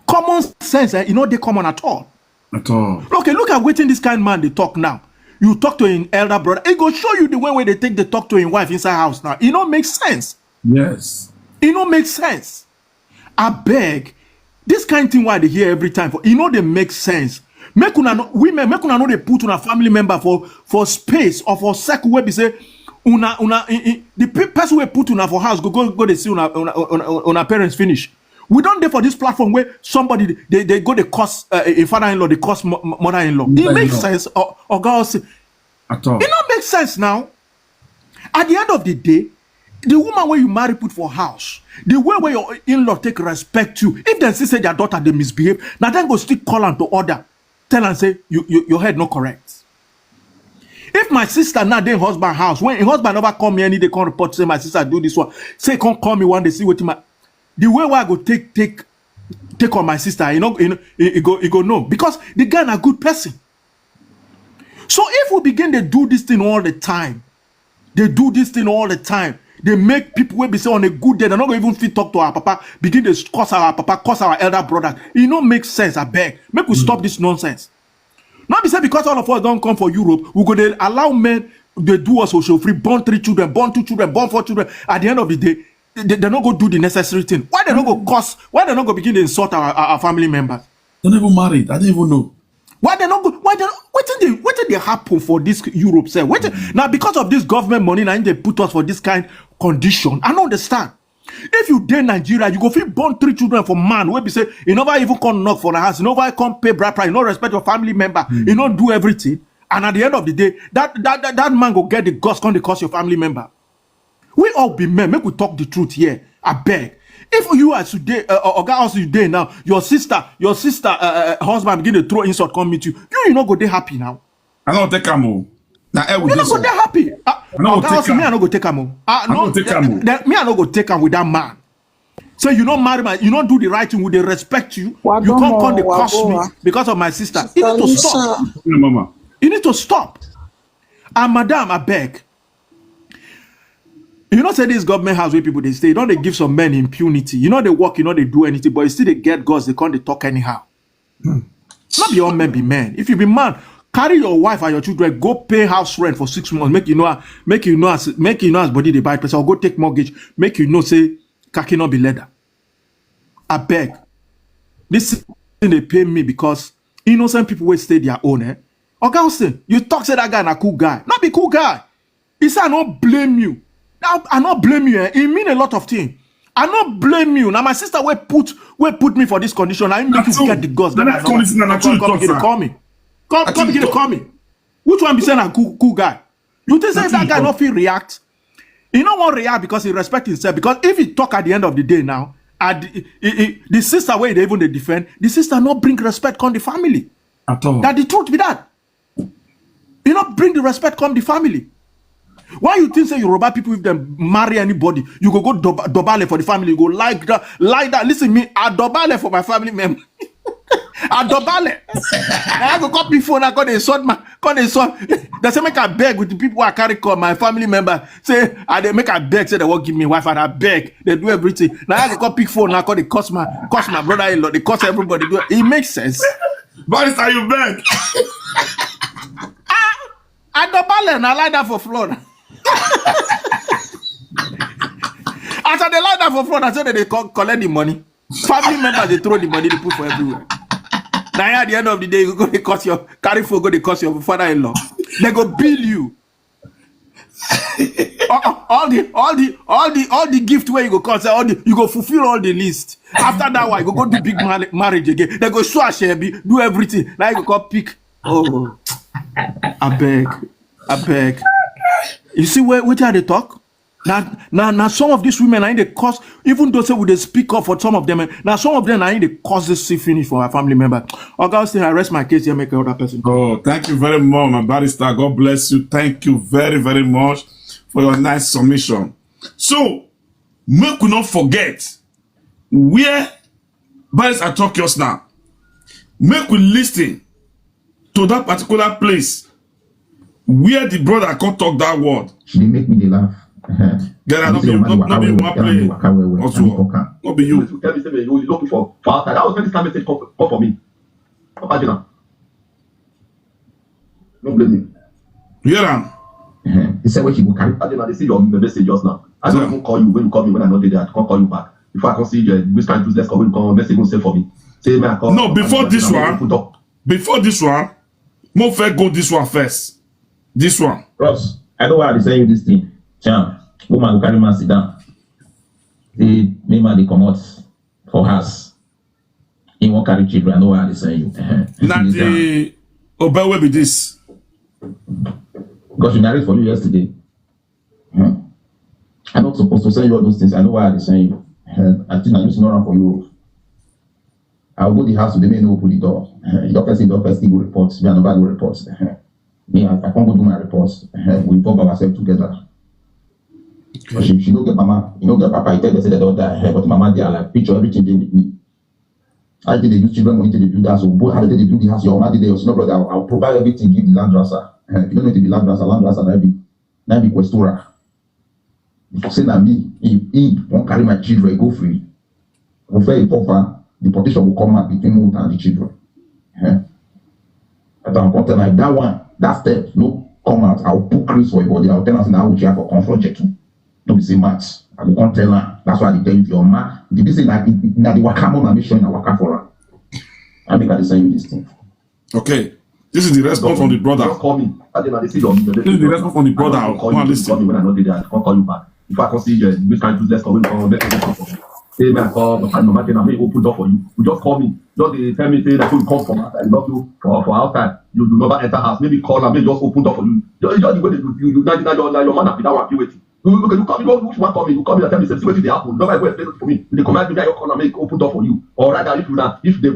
Common sense, eh? You know they common at all. At all. Okay, look at waiting this kind man they talk now. You talk to an elder brother. It go show you the way where they take the talk to his wife inside house now. It don't make sense. Yes. It don't make sense. I beg. This kind thing why they hear every time for, you know, they make sense. Make una know, women, make una know they put una family member for, for space or for circle where be say, una, una, i, i, the pe- person where put una for house, go, go, go, they see una, una, una, una parents finish. We don't there for this platform where somebody, they, they go, they curse, uh, a father-in-law, they curse mo- mo- mother-in-law. It Mother-in-law. Makes sense, or, or God say, At all. It not make sense now. At the end of the day, the woman where you marry put for house, the way where your in-law take respect you, if they see say their daughter they misbehave, now then go still call am to order, tell am say you, you your head not correct. If my sister now dey husband house, when her husband never call me any day, come report say my sister do this one, say come call me one day, see what my the way where I go take take take on my sister, you know, you know, you, you go you go know because the guy na good person. So if we begin to do this thing all the time, they do this thing all the time. They make people wey be say on a good day, they not even fit talk to our papa, begin to curse our papa, curse our elder brother. It no make sense, I beg. Make we stop this nonsense. Not be say because all of us don't come for Europe, we go dey allow men they do us social free, born three children, born two children, born four children. At the end of the day, they, they no go do the necessary thing. Why they no go curse? Why they no go begin to insult our, our, our family members? Don't even married. I didn't even know. Why they no go? Why they? What did they? What did they happen for this Europe? Say what? Now because of this government money, now they put us for this kind condition. I don't understand. If you dey Nigeria, you go fit born three children for man. Wey be say you never even come knock for the house, you never come pay bride price, you no respect your family member, you no do everything. And at the end of the day, that that that, that man go get the guts, come dey curse your family member. We all be men, make we talk the truth here. I beg. If you as you dey, uh, uh, oga as you dey now, your sister, your sister uh, uh, husband begin to throw insult, come meet you. You, you no go dey happy now. I no take am o. Na e we You dey no go so. dey happy. Uh, no go oga take as me, am. I no go take am o. Uh, I no no, take am o. Then me, I no go take am with that man. So you no marry my, you no do the right thing. We dey respect you. You come come dey curse me because of my sister. You need to stop. No, mama. You need to stop. And madam, I beg. You know, say this government house where people they stay, you know they give some men impunity. You know they work, you know they do anything, but you still they get girls, they come they talk anyhow. Not be all men be men. If you be man, carry your wife and your children, go pay house rent for six months. Make you know, make you know as make you know as body they buy person, or go take mortgage. Make you know say khaki not be leather. I beg. This thing they pay me because innocent people will stay their own. Eh? Oga Austin, you talk say that guy na cool guy. Not be cool guy. He say I no blame you. Now I no blame you. Eh? It mean a lot of things. I no blame you. Now my sister will put will put me for this condition. I make you true. Get the guts. Na that condition, na true you Come talk, begin to sir. Call me. Come come begin to call me. Which one be saying a cool cool guy? You think say Na that true guy you no talk. Fit react? He no wan react because he respect himself. Because if he talk at the end of the day now, at the, he, he, the sister wey he dey even dey defend, the sister no bring respect come the family. At all. That the truth be that. You no bring the respect come the family. Why you think say Yoruba people, if them marry anybody, you go go doba- dobale for the family, you go like that, like that. Listen me, I dobale for my family member. I dobale. Now I go call people phone, I call the insult my, call the insult. They say make I beg with the people I carry call my family member. Say I dey make I beg, say they won't give me wife and I beg. They do everything. Now I go call pick phone, I call the cuss my, cuss my brother-in-law, they cuss everybody. Do it. It makes sense. Barrister, you beg. I don't balance. I lie down for floor. As I dey lie down for floor, I say they dey co- collect the money. Family members they throw the money they put for everywhere. Now at the end of the day, you go to cost your carry for go to cost your father-in-law. They go bill you. Uh, uh, all the all the all the all the gift where you go cost all the you go fulfill all the list. After that one, you go go do big mar- marriage again. They go show a shabby, do everything. Now you go come pick. Oh, I beg, I beg. You see where which are they talk? Now, now, now, some of these women are in the cause. Even though say we they speak up for some of them, eh, now some of them are in the cause this see finish for our family member. Oga Austin, I rest my case here, make another person. Oh, thank you very much, my barrister. God bless you. Thank you very, very much for your nice submission. So, make we not forget where barrister talk us now. Make we listen to that particular place where the brother come talk that word. She dey make me dey laugh. Then I no be no be one play. Also, no be you. Tell me say you looking for for outside. That was when this kind message come, come for me. Papa Jina. No blame me. Hear am. He said when she go carry. Papa Jina, they see your message just now. I don't even call you when you call me when I not did that. I can't call you back. Before I can see you, this kind useless call when you call message go send for me. Say me I call. No, before this one, Put up. Before this one, mo fair go this one first. This one. Bros, I know why I dey send you this thing. Cham, woman go carry man sit down. The main man dey comot for house. He won't carry children. I know why I dey send you. Na the Obewe be this. Because you narrate for you yesterday. Hmm? I'm not supposed to send you all those things. I know why I dey send you. Eh, I think I just know for you. I'll go the house today, may no open the door. Eh, your person, your person go report. Me, I never go report. Eh, me, I, I can't go do my reports. Eh, we involve ourselves together. But she, she don't get mama. You know, get papa. I tell them say they don't die. Eh, but mama, they are like picture everything they with me. I did they use children money to do that. So, boy, how did they do the house? Your mama did they, your senior brother. I'll, I'll provide everything. Give the land ransom. Eh, you don't need to be land ransom. Land ransom, that be, that be questora. If you say that me, if he won't carry my children, go free. Go fair for her. Deportation will come out between me and the children. Eh? But I'm going to like that one, that step, no come out. I'll put Chris for your body. I'll tell her now we have for confront you. No be say match. I go come tell her. That's why I dey tell you your man. The be say na na the waka more na make sure na waka for her. I make I dey send you this thing. Okay. This is the response from the brother. Don't call me. I did not see your message. This is the response from the brother. Call Come you, listen. Call me when I not did that. I can't call you back. If I can see you, this kind useless call when you call message come for me. Say, "Man, call Papa Mama Jena, may he open door for you." You just call me. Just dey tell me, say, "That you come from outside, you love you for, for outside. You, you never enter house. Maybe call am, may he just open door for you." Just, just the way they do, you, you, now, now your, now your man be that one, be waiting. You, you, you come, you, you want call me, you call me and tell me, say, "See wetin dey happen." You never go explain it for me. You dey command me, may I call am, may he open door for you. Or rather, if you now, if they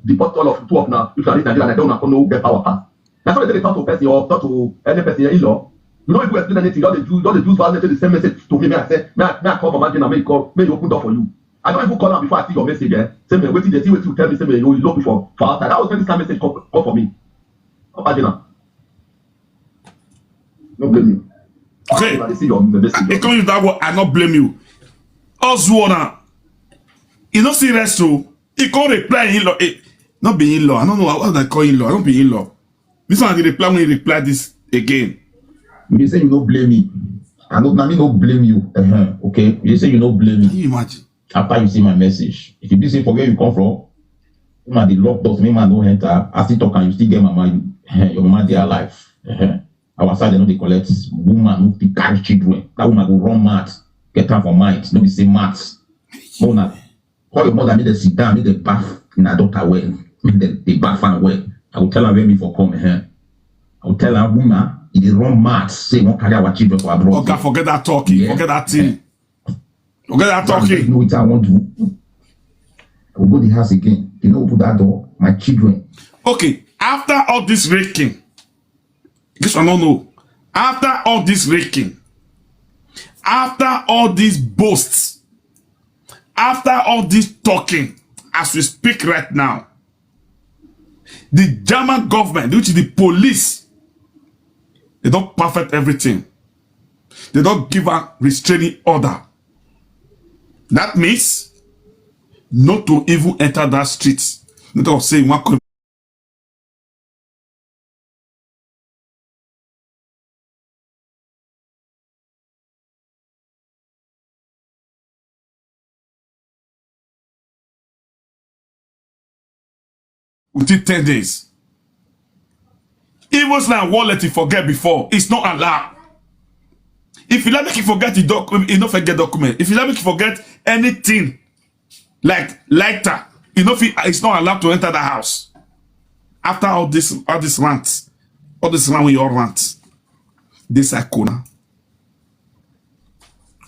deport all of two of now, if you are in Nigeria, I don't know, get power pass. That's why they talk to person or talk to any person, in-law. You don't even explain anything. Just dey do, just dey do violence, the same message to me. May I say, may I, may I call Mama Jena, may he call, may he open door for you. I don't even call am before I see your message, eh? Say, "Man, wetin dey see, wetin you tell me, say, man, you look for, for outside." That was when this kind message come, come for me. Papa Jena. No blame you. Okay. I see your message. It comes with that word, "I not blame you." Oswald now, you no see rest o. He come reply in law. Eh, not be in law. I don't know how, how they call in law. I don't be in law. This one, I dey reply when he reply this again. You dey say you no blame me. I no, na me no blame you. Uh-huh. Okay. You dey say you no blame me. Can you imagine? After you see my message, if you be say for where you come from, me man dey lock doors, me man no enter. I still talk and you still get mama, you, eh, your mama dey alive. Uh-huh. Our side, they no dey collect. Woman no fit carry children. That woman go run mad. Get am for mind. No be say mad. But na call your mother, make dem sit down, make dem baff na daughter well. Make dem dey baff am well. I go tell her where me for come, eh. I go tell her, "Woman, you dey run mad. Say you wan carry our children for abroad." Oga, forget that talking. Yeah. Forget that thing. Forget that talking. Know what I want to. I will go the house again. You know, open that door. My children. Okay. After all this raking, this one no know. After all this raking, after all these boasts, after all this talking, as we speak right now, the German government, which is the police, they don't perfect everything. They don't give a restraining order. That means not to even enter that street. Not to say one within ten days. Even na wallet you forget before, it's not allowed. If you like make you forget the document, you no forget document. If you like make you forget anything, like lighter, you know, it's not allowed to enter the house. After all this, all this rant, all this rant, we all rant. This I corner.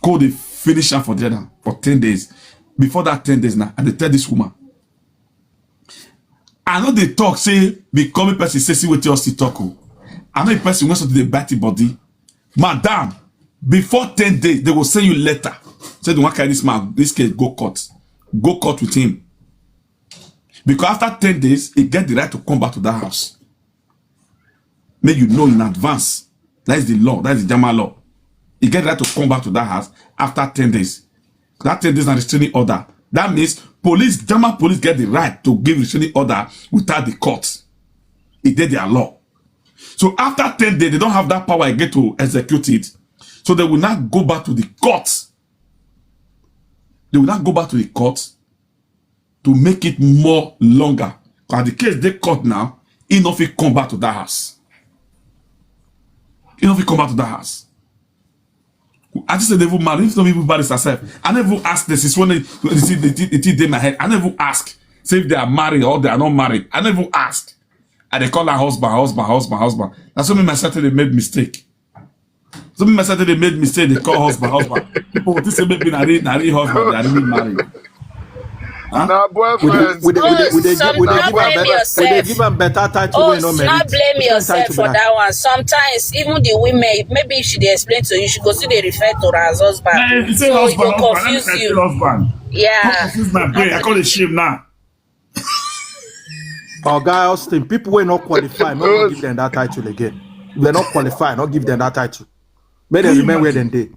Go dey finish am for there now for ten days. Before that ten days now, I dey tell this woman, I no dey talk say becoming person say see wetin us talk o. I know a person wey something dey bite him body. Madam, before ten days, they will send you letter. Say they wan carry this man, this case go court. Go court with him. Because after ten days, he get the right to come back to that house. Make you know in advance. That is the law. That is the German law. He get the right to come back to that house after ten days. That ten days na restraining order. That means police, German police get the right to give restraining order without the court. It dey their law. So after ten days, they don't have that power again to execute it. So they will not go back to the court. They will not go back to the court to make it more longer. As the case dey court now, he no fit come back to that house. He no fit come back to that house. I just said they even married. If some people marry herself, I never even ask this. It's when they, they, they, they, they, they my head. I never ask. Say if they are married or they are not married. I never ask. And they call her husband, husband, husband, husband. That's when me myself they made mistake. Some people say they made mistake, they call husband, husband. People will say maybe na real, na real husband, they are really married. Huh? Na boyfriend. We dey, we dey, we dey, we dey, we dey give am better, we dey give am better title. Oh, wey no merit. Not blame yourself for that one. Sometimes even the women, maybe if she dey explain to you, she go still dey refer to her as husband. Eh, you say so husband, it go confuse you. Husband. Yeah. Confuse my brain. I call it shame now. Oga Austin, people wey no qualify, no go give them that title again. If they no qualify, no give them that title. Make dem remain where dem dey.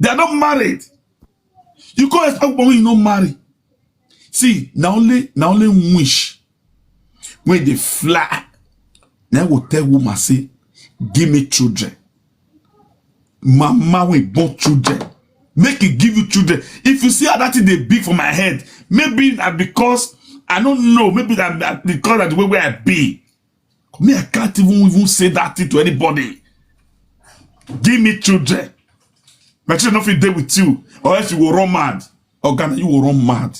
They are not married. You can't expect woman you no marry. See, na only, na only wish when they fly. Now go tell woman say, "Give me children." Mama wey born children, make e give you children. If you see how that thing dey big for my head, maybe na because I no know, maybe na because of the way wey I be. Me, I can't even, even say that thing to anybody. Give me children. My children no fit dey with you, or else you go run mad. Oga, na you go run mad.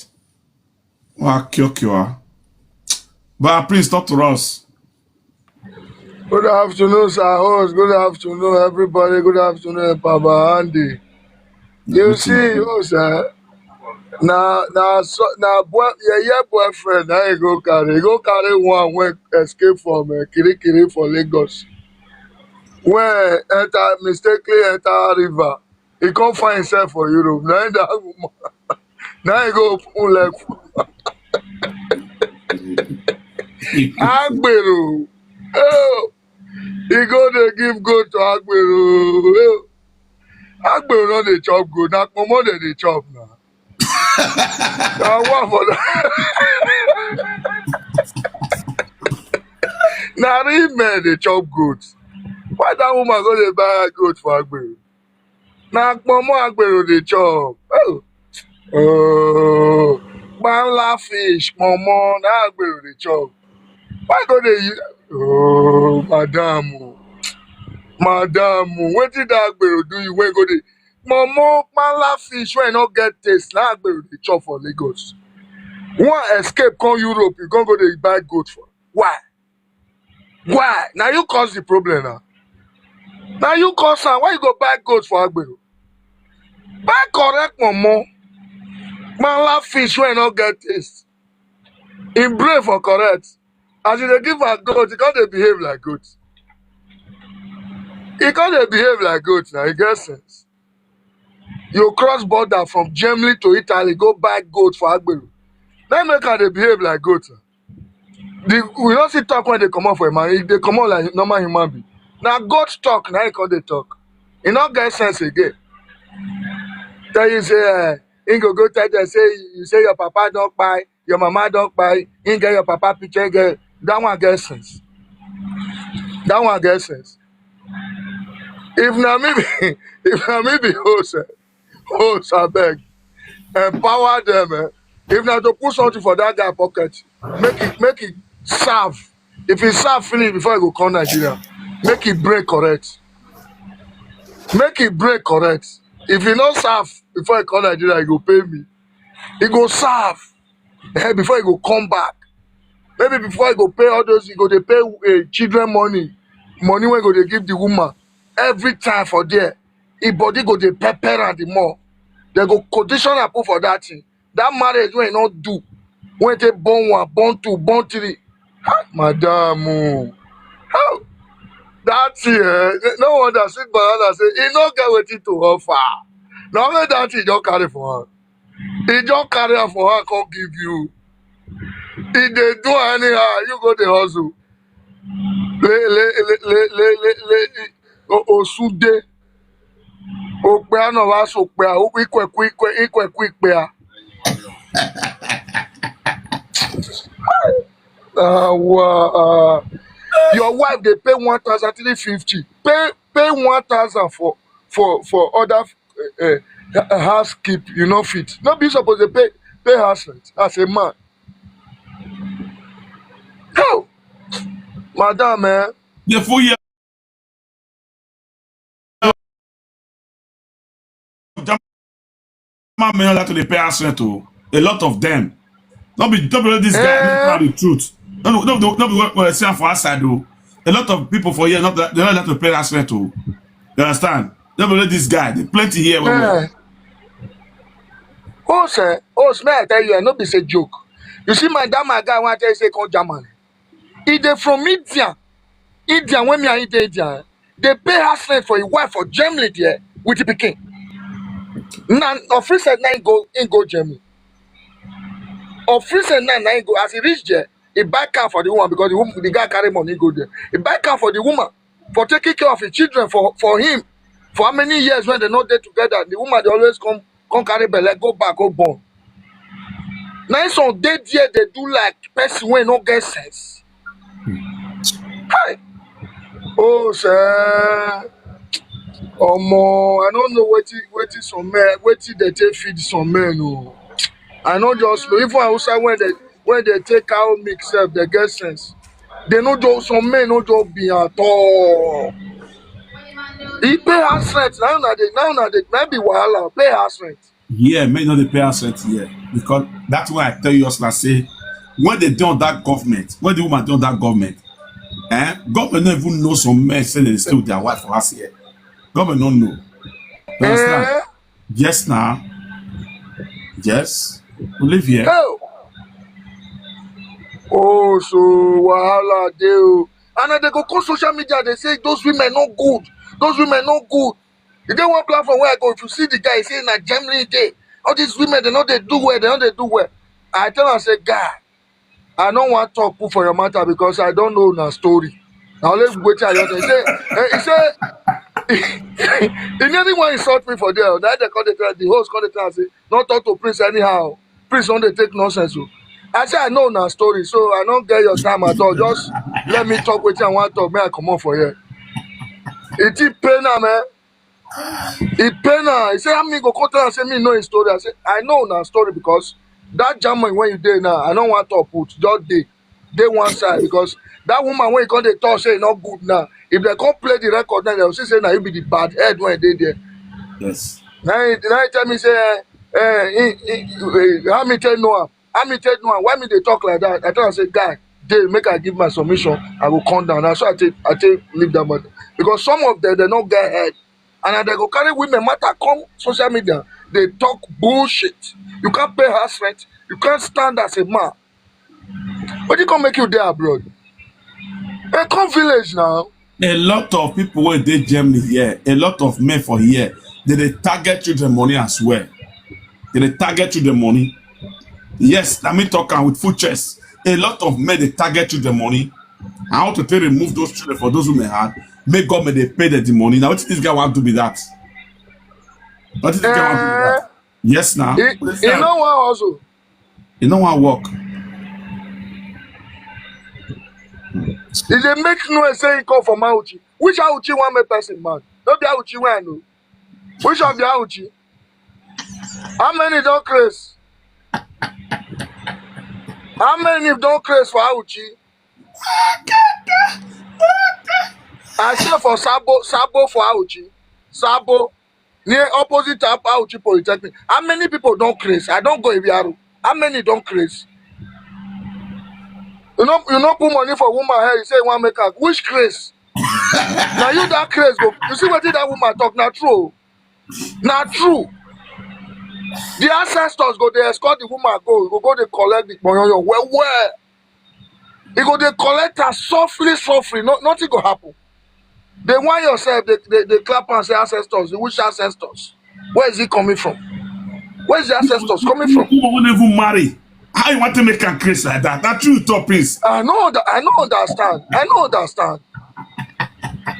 Wa kill kill, ah. But please talk to us. Good afternoon, sir host. Good afternoon, everybody. Good afternoon, Papa Andy. You see, you, sir. Na na so na boy, yeah, yeah, boyfriend. Now you go carry, go carry one wey escape from uh, Kirikiri for Lagos. When enter mistakenly enter river, he come find himself for Europe. Now that woman, now he go open leg. Agbero. Oh, he go dey give goat to Agbero. Oh. Agbero no dey chop goat. Na kpomo dem dey chop na. Na one for the na real men dey chop goat. Why that woman go dey buy goat for Agbero? Na kpomo Agbero dey chop. Oh. Oh. Kpanla fish, kpomo, na Agbero dey chop. Why go dey use? Oh, madam. Oh. Madam, oh. Wetin that Agbero do you wey go dey? Kpomo, kpanla fish wey no get taste, na Agbero dey chop for Lagos. One escape come Europe, you come go dey buy goat for. Why? Why? Now you cause the problem now. Now you cause am. Why you go buy goat for Agbero? Buy correct kpomo. Kpanla fish wey no get taste. Im brain for correct. As you dey give am goat, e come dey behave like goat. E come dey behave like goat now. E get sense. You cross border from Germany to Italy, go buy goat for Agbero. Then make am dey behave like goat. The, we don't see talk when they come out for a man. They come out like normal human being. Now God talk, now he come dey talk. He not get sense again. Tell you say, uh, he go go tell them say you say your papa don't buy, your mama don't buy, he get your papa picture, he get that one get sense. That one get sense. If na me be if na me be host, eh, host abeg, empower them. Eh. If na to put something for that guy pocket, make it make it serve. If he serve finish before he go come Nigeria, make it break correct. Make it break correct. If he no serve before he come Nigeria, he go pay me. He go serve eh, before he go come back. Maybe before he go pay all those, he go dey pay uh, children money, money wey go dey give the woman every time for there. Him body go dey pepper am the more. They go condition am put for that thing. That marriage wey he no do, wey take born one, born two, born three. Ah, madam, oh. How? That thing, eh, no wonder sweet banana say he no get wetin to offer. Na only that thing he don carry for am. He just carry am for hand come give you. He dey do anyhow, you go dey hustle. Le le le le le le le o- Osunde. Okpea no wa so kpea, o- ikweku ikwe ikweku ikpea. Ah, wa- ah. Your wife dey pay one thousand three fifty. Pay pay one thousand for for for other uh, uh, housekeep, you no fit. No be suppose to pay pay house rent as a man. How? Madam, eh? The full year. German men like to dey pay house rent o. A lot of them. No be no be only this guy. Make una the truth. No be no be no be when when I see am for outside o. A lot of people for here not they don't like to pay house rent o. You understand? No be only this guy. They plenty here. Well, well. Eh. Oh, sir. Oh, smell, I tell you, I no be say joke. You see, my that my guy want to say come German. He dey from India. India, when me and he dey India, they pay house rent for his wife for Germany there with the pikin. Now, officer now he go he go Germany. Officer now now he go as he reach there, he buy car for the woman because the woman the guy carry money go there. He buy car for the woman for taking care of his children for for him for how many years when they not there together. The woman they always come come carry belle go back go born. Na him some dey there dey do like person wey no get sense. Hi. Oh sir. Omo, I no know wetin wetin some men wetin dey take feed some men o. I no just know. Even Hausa when they when they take cow milk sef dey get sense. They no just some men no just be at all. He pay house rent. Now na dey now na dey na be wahala. Pay house rent. Yeah, men no dey pay house rent here because that's why I tell you us last say when they dey on that government, when the woman dey on that government, eh, government no even know some men say they stay with their wife for house here. Government no know. You understand? Eh? Yes, now. Yes. We live here. Oh. Oh, so wahala dey o. And then they go come social media, they say those women no good. Those women no good. You get one platform where I go, if you see the guy, say na Germany dey. All these women, they no dey do well, they no dey do well. I tell am say, guy, I no wan talk put for your matter because I don't know na story. Na only wetin I just dey say. Eh, he say, he nearly wan insult me for there. That they call the, the host call the tell say, not talk to Prince anyhow. Prince don dey take nonsense o. I say I know na story, so I no get your time at all. Just let me talk wetin I wan talk, make I comot for here. E dey pain am, eh? E pain am. He say, how me go come tell am say me know him story? I say, I know na story because that German when you dey now, I no wan talk put, just dey, dey one side because that woman wey you come dey talk say e no good now, if they come play the record now, they go see say na you be the bad head wey dey there. Yes. Now he, now he tell me say, eh, eh, he, he, eh, how me take know am? How me take know am? Why me dey talk like that? I tell am say, guy, dey make I give my submission, I go come down. Na so I take, I take leave that matter because some of them, they no get head, and na they go carry women matter come social media. They talk bullshit. You can't pay house rent. You can't stand as a man. Wetin come make you dey abroad? Eh, come village now. A lot of people wey dey Germany here, a lot of men for here, they dey target children money as well. They dey target children money. Yes, na me talk am with full chest. A lot of men dey target children money. I want to take remove those children for those women hand. Make government dey pay them the money. Now, what this guy want to be that? What this guy want to be that? Yes, now. He, he no wan hustle. He no wan work. He dey make noise say he come from Auchi. Which Auchi wan make person mad? No be Auchi wey I know. Which of the Auchi? How many don craze? How many don craze for Auchi? I say for Sabo, Sabo for Auchi. Sabo. Near opposite Auchi Polytechnic. How many people don craze? I don go Ibiaru. How many don craze? You know, you no put money for woman hair, you say you wan make her. Which craze? Now you that craze go. You see wetin that woman talk? Na true. Na true. The ancestors go dey escort the woman go, go, go dey collect the kponyoyo well well. He go dey collect am softly, softly. No, nothing go happen. Dey whine yourself, dey, dey, dey clap and say ancestors. Which ancestors? Where is he coming from? Where is the ancestors coming from? People who never marry. How you want to make a craze like that? That true top is. I know that. I no understand. I no understand.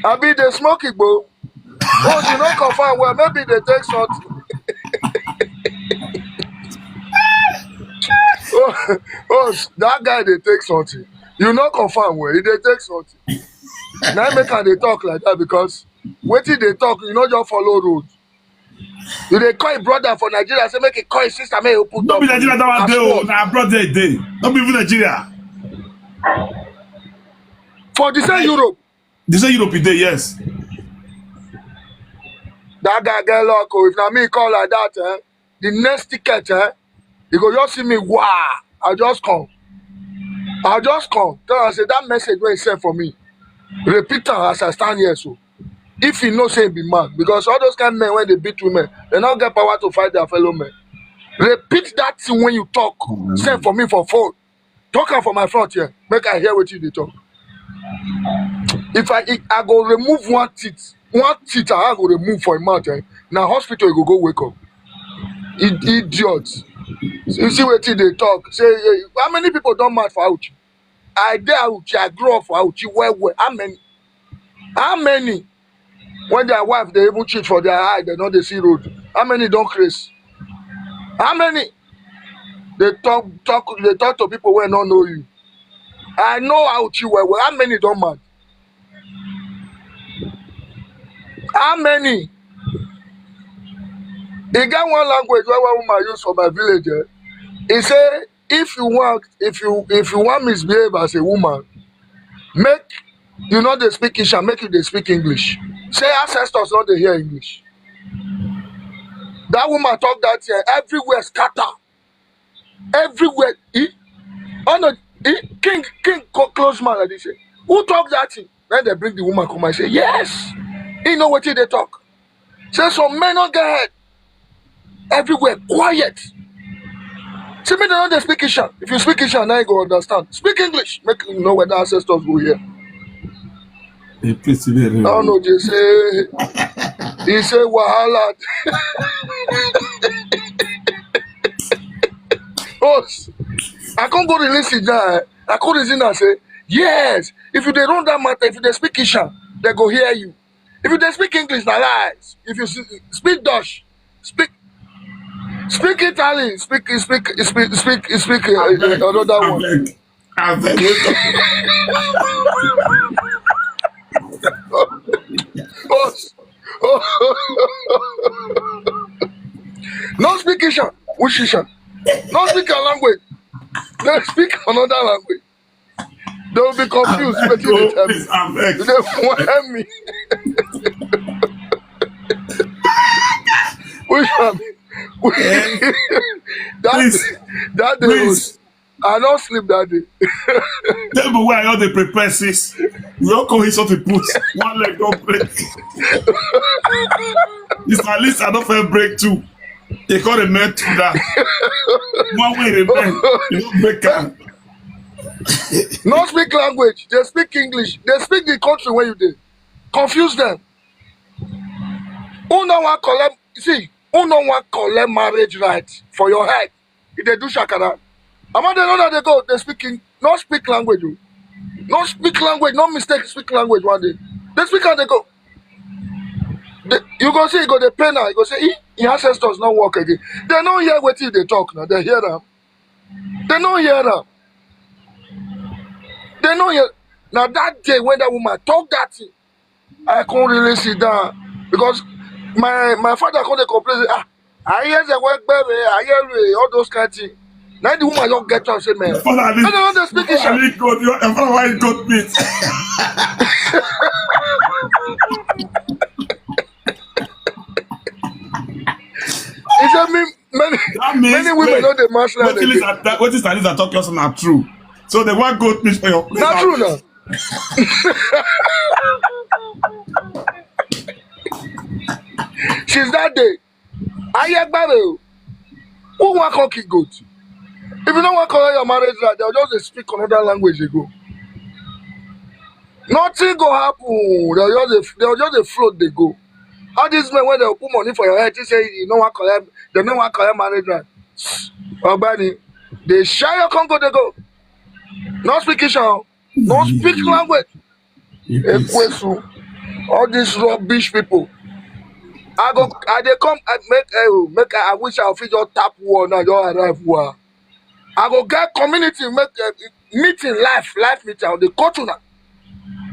Abi dey smoke igbo? Oh, you no confirm well. Maybe they take something. Oh, oh, that guy dey take something. You no confirm well. He dey take something. Now make am dey talk like that because wetin dey talk, you no just follow road. You dey call your brother for Nigeria, say make he call his sister, make he open door. No be Nigeria that one dey o. Na abroad dey dey. No be even Nigeria. For the same Europe. They say Europe dey, yes. That guy get luck o. If na me call like that, eh, the next ticket, eh, you go just see me. Wow, I just come. I just come. Tell am say that message wey he send for me, repeat am as I stand here so. If he know say he be man, because all those kind men wey dey beat women, they no get power to fight their fellow men. Repeat that thing when you talk. Send for me for phone. Talk am for my front here. Make I hear wetin you dey talk. If I, I, I go remove one teeth, one teeth I go remove for him mouth, eh? Na hospital you go go wake up. Id-, idiot. You see wetin dey talk. Say, eh, how many people don mad for Auchi? I dey Auchi, I grow up for Auchi well well. How many? How many? When their wife dey even cheat for their eye, they no dey see road. How many don craze? How many? They talk, talk, they talk to people wey no know you. I know Auchi well well. How many don mad? How many? E get one language wey one woman use for my village, eh? He say, if you want, if you, if you wan misbehave as a woman, make you no dey speak Isha, make you dey speak English. Say ancestors no dey hear English. That woman talk that thing, everywhere scatter. Everywhere. He, oh no, he, King, King co-, close man like this. Eh. Who talk that thing? Then they bring the woman come and say, yes. He know what they talk. Say some men don't get head. Everywhere quiet. See me, they don't dey speak Ishan. If you speak Ishan, now you go understand. Speak English. Make you know where the ancestors go here. Èpè síbẹ̀ ni. I don't know. They say, he say wahala. Oh, I can't go release it now. I can't reason and say, yes. If you dey run that matter, if you dey speak Ishan, they go hear you. If you dey speak English, na lies. If you s-, speak Dutch, speak speak Italian, speak speak speak speak speak uh, another one. Abeg, abeg. Oh, oh, no speak Ishan, which Ishan? No speak your language. No speak another language. They will be confused. Wetin dey tell me? Please, abeg. They won't help me. Which one? That, Please. That day Please. Was, I don't sleep that day. Table where I all dey prepare, sis. We all come here something put. One leg don't break. It's at least I don't feel break too. They call the men to that. One way the men, you don't break am. No speak language. They speak English. They speak the country where you dey. Confuse them. Who no wan collect? See, who no wan collect marriage right for your head? If they do shakara, among the other they go. They speaking. No speak language. Oh. No speak language. No mistake. Speak language one day. They speak and they go. They, you go see. You go the pain now. You go say, "Eh, your ancestors not work again." They no hear wetin they talk now. They hear them. They no hear them. They no hear. Now that day when that woman talk that thing, I can't really sit down because my my father come dey complain say, "Ah, I hear the work baby, I hear you, all those kind things." Now the woman don't get up say, "Man, Father, I don't understand speak Ishan." Good. Your father why good meat. He said me many That means many women wait, don't dey match like What is that? What is that? That talk us not true. So they want good meat for your. Not true now. Since that day, I hear about you. Who want cocky goat? If you don't want to your marriage, right, they'll just dey speak another language. They go. Nothing go happen. They'll just dey- they'll just dey float. They go. All these men when they put money for your head, you say you know what collect. They know what collect marriage, right? Ogbani, they share your Congo. They go. No speak Ishan. No speak language. Ekwesu. All these rubbish people. I go, I dey come, I make, eh, make, I wish I fit just tap one now, just arrive one. I go get community, make uh, meeting live, live meeting. I dey coach una.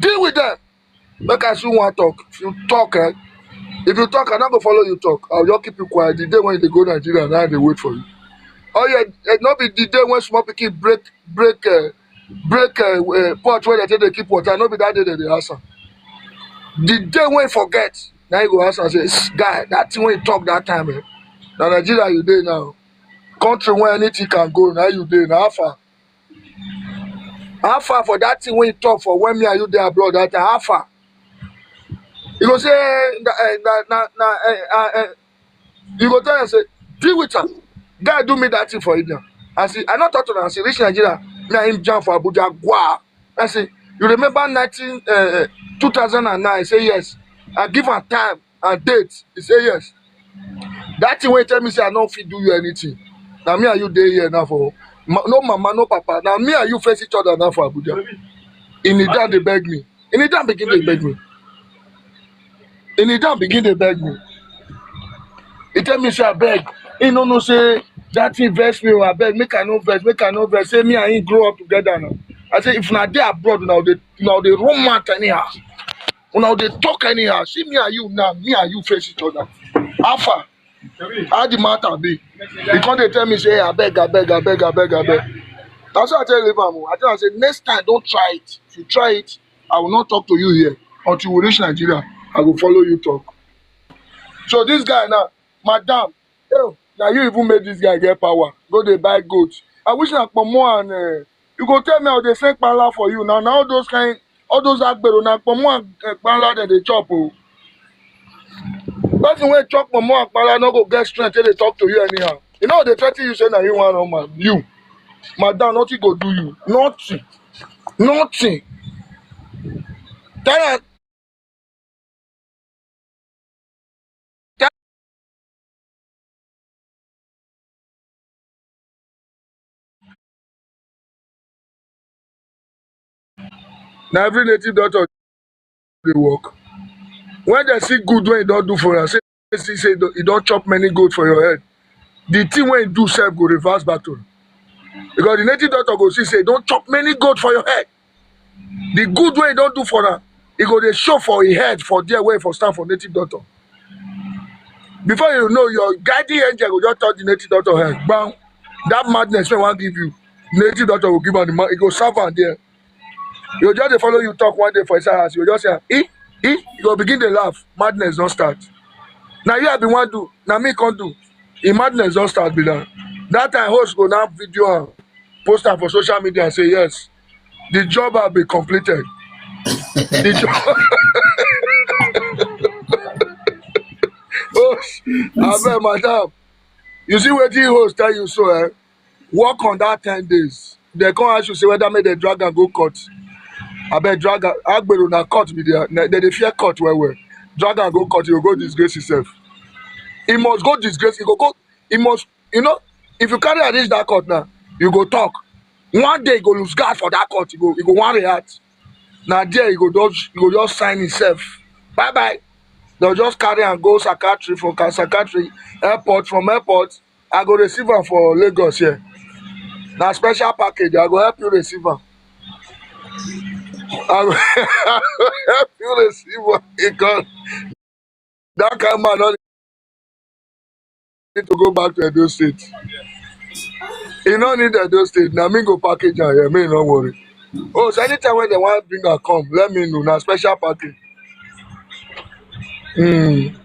Deal with them. Make I see one talk. If you talk, eh, if you talk, I not go follow you talk. I'll just keep you quiet. The day when they go Nigeria, now they wait for you. Oh yeah, eh, not be the day when small pikin break, break, uh, break uh, uh, pot where they take they keep water. Not be that day that they ask am. The day when you forget, now you go ask and say, "S-, guy, that thing when you talk that time, eh, now Nigeria you dey now. Country where anything can go, now you dey now. How far? How far for that thing when you talk for when me and you dey abroad that time? How far?" You go say, eh, na, eh, na, na, na, eh, uh, eh, you go tell them say, "Deal with am. Guy do me that thing for India." I say, I not talk to them. I say, "Reach Nigeria, me and him jam for Abuja, Gua." I say, "You remember nineteen, uh, two thousand and nine?" I say, "Yes." I give am time and date. He say, "Yes." That thing when tell me say I no fit do you anything. Now me and you dey here now for ma- no mama, no papa. Now me and you face each other now for Abuja. He kneel down, they beg me. He kneel down, begin to beg me. He kneel down, begin to beg me. He tell me say I beg. He no no say that thing vex me. Oh, I beg, make I no vex, make I no vex. Say me and him grow up together now. I say if na dey abroad now, they now they run mouth anyhow. Una dey talk anyhow. See me and you now, me and you face each other. How far? How the matter be? He come dey tell me say, "Abeg, abeg, abeg, abeg, abeg." That's why I tell you, am. I tell am say, "Next time, don't try it. If you try it, I will not talk to you here until we reach Nigeria. I go follow you talk." So this guy now, madam, Now you even make this guy get power. Go dey buy goat. I wish na kpomo and uh, you go tell me how they send kpala for you. Now, now all those kind, all those agbero na kpomo and uh, kpala dem dey chop o. Person wey chop kpomo and kpala no go get strength till they talk to you anyhow. You know they threaten you say na you wan run man. You, madam, nothing go do you. Nothing, nothing. Tell am. Na every native doctor dey work. When dem see good wey e don do for am, say see say e don chop many goat for your head, the thing wey e do sef go reverse back to am. Because the native doctor go see say e don chop many goat for your head. The good wey e don do for am, e go dey show for e head for there wey e for stand for native doctor. Before you know, your guardian angel go just touch the native doctor head. Bam! That madness wey e wan give you, native doctor go give am the man, e go serve am there. E go just dey follow you talk one day for inside house, e go just say, "Eh, eh," e go begin dey laugh. Madness don start. Na you I bin wan do, na me come do. E madness don start be that. That time host go now video am, post am for social media and say, "Yes, the job has been completed." The job. Oh, abeg, madam, you see wetin host tell you so, eh? Work on that ten days. Dem come ask you say whether make dem drag am go court. Abeg, drag am. Agbero na court be there. Na, dem dey fear court well well. Drag am go court, e go go disgrace himself. E must go disgrace. E go go. E must. You know, if you carry am reach that court now, you go talk. One day e go lose guard for that court. E go, e go wan react. Na there e go just, e go just sign himself. Bye bye. Dem go just carry am go psychiatry for psychiatry, airport, from airport I go receive am for Lagos here. Na special package. I go help you receive am. I go help you receive am because that kind man no need to go back to Edo State. He no need Edo State. Na me go package am here. Me no worry. Oh, so anytime when dem wan bring am come, let me know. Na special package. Mm.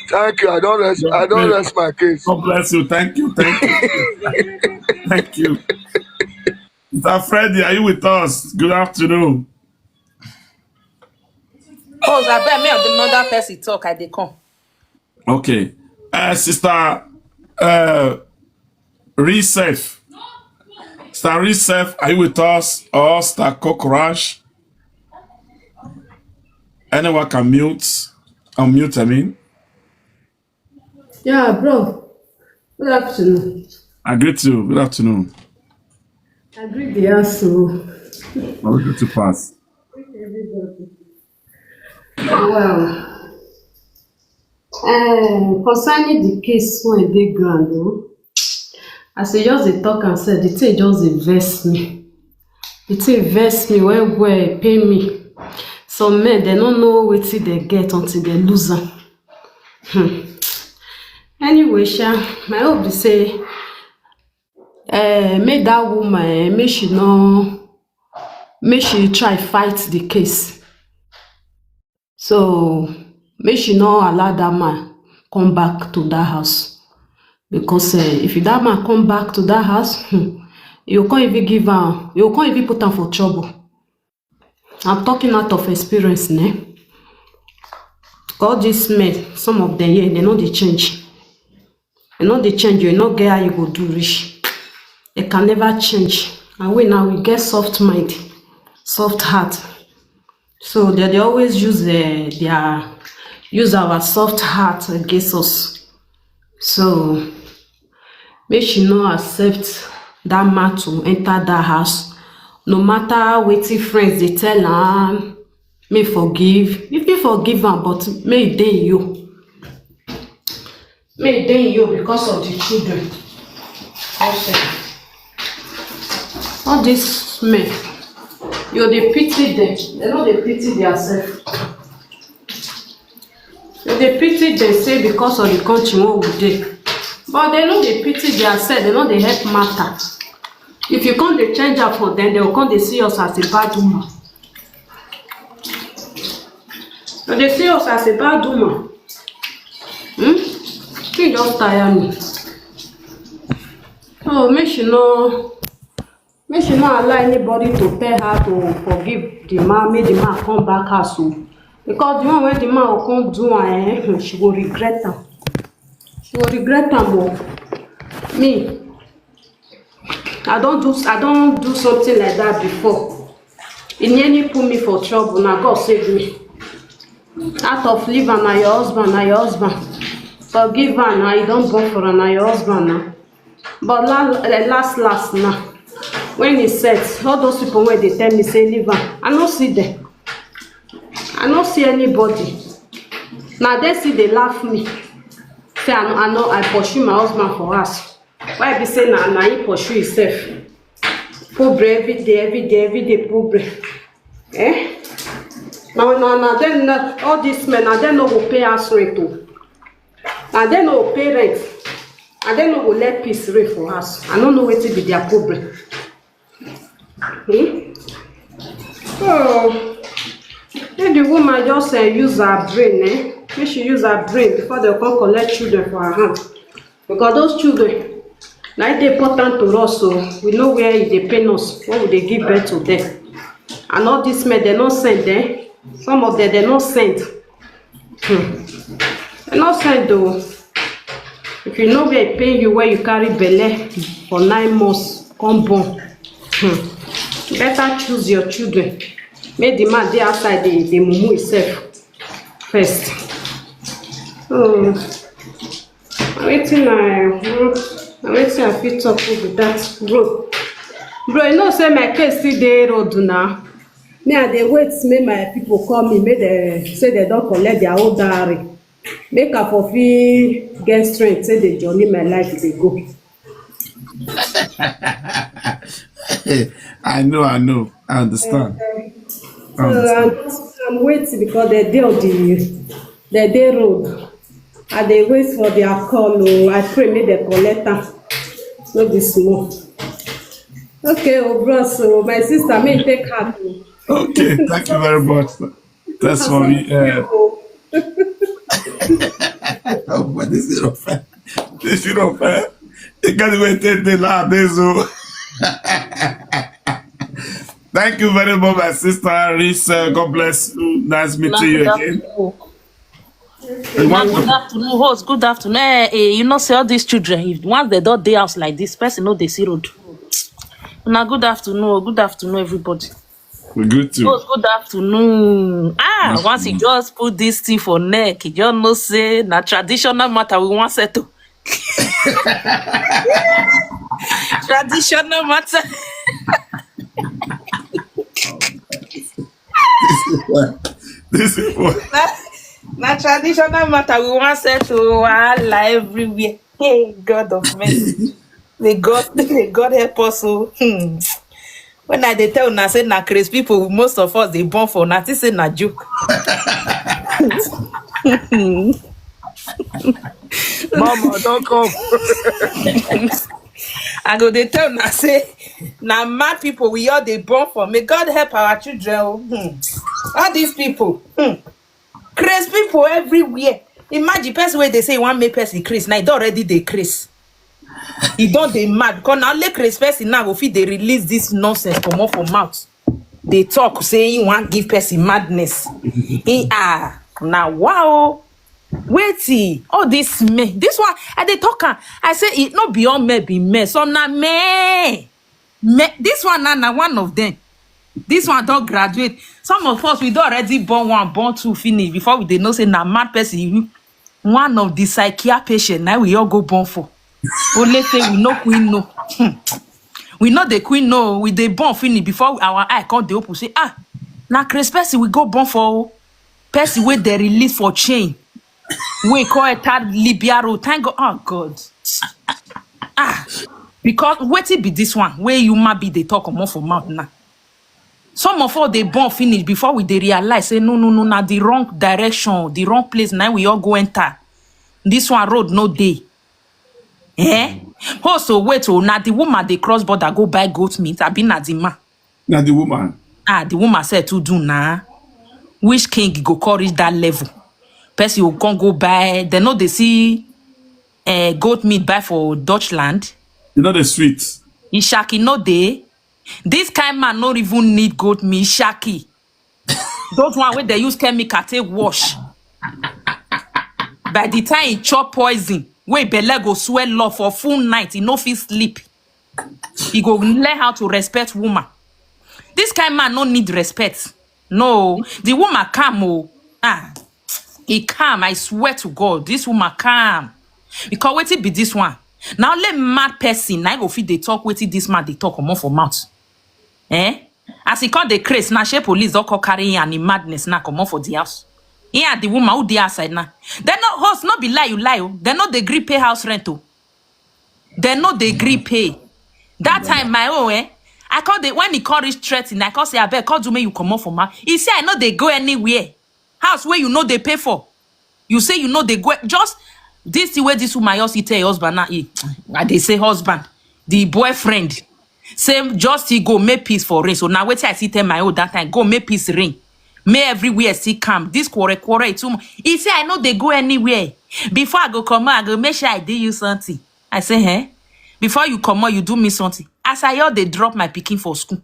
Thank you. I don't rest. I don't rest my case. God bless you. Thank you. Thank you. Thank you. Mister Freddy, are you with us? Good afternoon. Oh, I bet me and another person talk. I dey come. Okay. Uh, Sister uh, Reef Safe. Sister Reef Safe, are you with us? Or Sister Cockroach? Anyone can mute, unmute, I mean. Yeah, bro. Good afternoon. I greet you. Good afternoon. I greet the house o. How good to pass? Everybody. Wow. Eh, concerning the case wey dey ground o, as you just dey talk am sef, the thing just dey vex me. The thing vex me well well, e pain me. Some men, dem no know wetin dem get until dem lose am. Hmm. Anyway, sha, my hope be say, eh, make that woman, eh, make she no, make she try fight the case. So make she no allow that man come back to that house. Because, eh, if that man come back to that house, hmm, you can't even give am, you can't even put am for trouble. I'm talking out of experience, ne? All these men, some of them here, they no dey change. They no dey change, you no get how you go do reach. They can never change. And we now, we get soft mind, soft heart. So they, they always use, eh, their, use our soft heart against us. So make she no accept that man to enter that house. No matter wetin friends dey tell am, make forgive. If you forgive am, but make e dey in you. Make e dey in you because of the children. Also, all these men, you dey pity them. They no dey pity themselves. Dem dey pity dem say because of the country wey we dey, but dem no dey pity their self, dem no dey help matter. If you come dey change am for dem, dem go come dey see us as a bad woman. Dem dey see us as a bad woman. Hmm? She just tire me. So make she no, make she no allow anybody to tell her to forgive the man, make the man come back house o. Because the one wey the man go come do am, eh, she go regret am. She go regret am o. Me, I don do, I don do something like that before. E nearly put me for trouble. Na God save me. Out of leave am, na your husband, na your husband. Forgive am na, you don born for am, na your husband na. But la, eh, last last na, when e set, all those people wey dey tell me say leave am, I no see them. I no see anybody. Na dem still dey laugh me. Say I no, I no, I pursue my husband for house. Why be say na, na him pursue himself? Pobre every day, every day, every day, pobre. Eh? Na, na, na dem, na, all these men, na dem no go pay house rent o. Na dem no go pay rent. Na dem no go let peace reign for house. I no know wetin be their problem. Hmm? So, make the woman just, eh, use her brain, eh? Make she use her brain before dem come collect children for her hand. Because those children, na it dey important to us, so we know where e dey pain us when we dey give birth to them. And all these men, dem no send, eh? Some of them, dem no send. Hmm. Dem no send o. If you know where e pain you, where you carry belle for nine months, come born. Hmm. Better choose your children. Make the man dey outside dey, dey mumu himself first. So, na wetin I, hmm, na wetin I fit talk be that, bro. Bro, you know say my case still dey road na. Me, I dey wait make my people call me, make dem say dem don collect their own dowry. Make I for fit get strength, say the journey my life dey go. I know, I know, I understand. I So understand. I'm, I'm waiting because they dey on the, they dey road. I dey wait for their call o. I pray make dem collect am. No be small. Okay o, bros o, my sister, make you take heart o. Okay, thank you very much. That's for me. Uh, O. oh, but this is not fair. This is not fair. You can't even take the laugh. This so. Thank you very much, my sister Risa. God bless you. Nice meeting you again. Una good afternoon. Una good afternoon, host. Good afternoon. Eh, eh, you know, say all these children, if once they don dey house like this, person no dey see road. Una good afternoon. Oh, good afternoon, everybody. We good too. Host, good afternoon. Ah, once you just put this thing for neck, you just know say na traditional matter we wan settle. Traditional matter. This is what. This is what. Na, na traditional matter we wan settle, wahala everywhere. Hey, God of mercy. May God, may God help us. Oh. Hmm. When I dey tell una say na craze people, most of us dey born for, una think say na joke. Mama, don't come. I go dey tell una say na mad people we all dey born for. May God help our children. Oh. Hmm. All these people, hmm. Craze people everywhere. Imagine person wey dey say e wan make person craze, now e don already dey craze. E don dey mad because na only craze person now go fit dey release this nonsense comot for mouth. Dey talk say he wan give person madness. He, ah, na wow. Wetin all this men? This one I dey talk am. I say e no be all men be men. Some na men. Men. This one na, na one of them. This one don graduate. Some of us, we don already born one, born two finish before we dey know say na mad person. One of the psychia patient na we all go born for. Only say we no queen no. Hmm. We no dey queen no. We dey born finish before our eye come dey open. Say, ah, na craze person we go born for o. Person wey dey release for chain. We call it third Libya road. Thank God. Oh God. Ah, because wetin be this one wey human being dey talk comot for mouth now? Some of us dey born finish before we dey realize say no, no, no, na the wrong direction, the wrong place na we all go enter. This one road no dey. Eh? Oh, so wait, oh, na the woman dey cross border go buy goat meat, abi na the man? Now the woman. Ah, the woman said to do na. Which king go come reach that level? Person go come go buy, they no dey see uh, goat meat buy for Dutchland. You know the sweet. Ishaki no dey. This kind man no even need goat meat. Ishaki. Those one wey dey use chemical take wash. By the time he chop poison, wey belle go swell up for full night, he no fit sleep. He go learn how to respect woman. This kind man no need respect. No, the woman calm o. Ah, he calm. I swear to God, this woman calm. Because wetin be this one? Na only mad person na go fit dey talk wetin this man dey talk comot for mouth. Eh? As he come dey craze, na shey police don come carry him and him madness now comot for the house. He and the woman who dey outside now. Dem no, host, no be lie you lie o. Dem no dey gree pay house rent o. Dem no dey gree pay. That time my own, eh? I come dey, when he come reach threaten, I come say, "Abeg, come do make you comot for my." He say, "I no dey go anywhere. House wey you no dey pay for. You say you no dey go." Just this thing wey this woman just tell your husband now. Eh, I dey say husband, the boyfriend. Say just he go make peace for rain. So now wetin I see tell my own that time, go make peace rain. Make everywhere still calm. This quarrel, quarrel too much. He say, "I no dey go anywhere. Before I go comot, I go make sure I do you something." I say, "Eh? Before you comot, you do me something." As I all dey drop my pikin for school,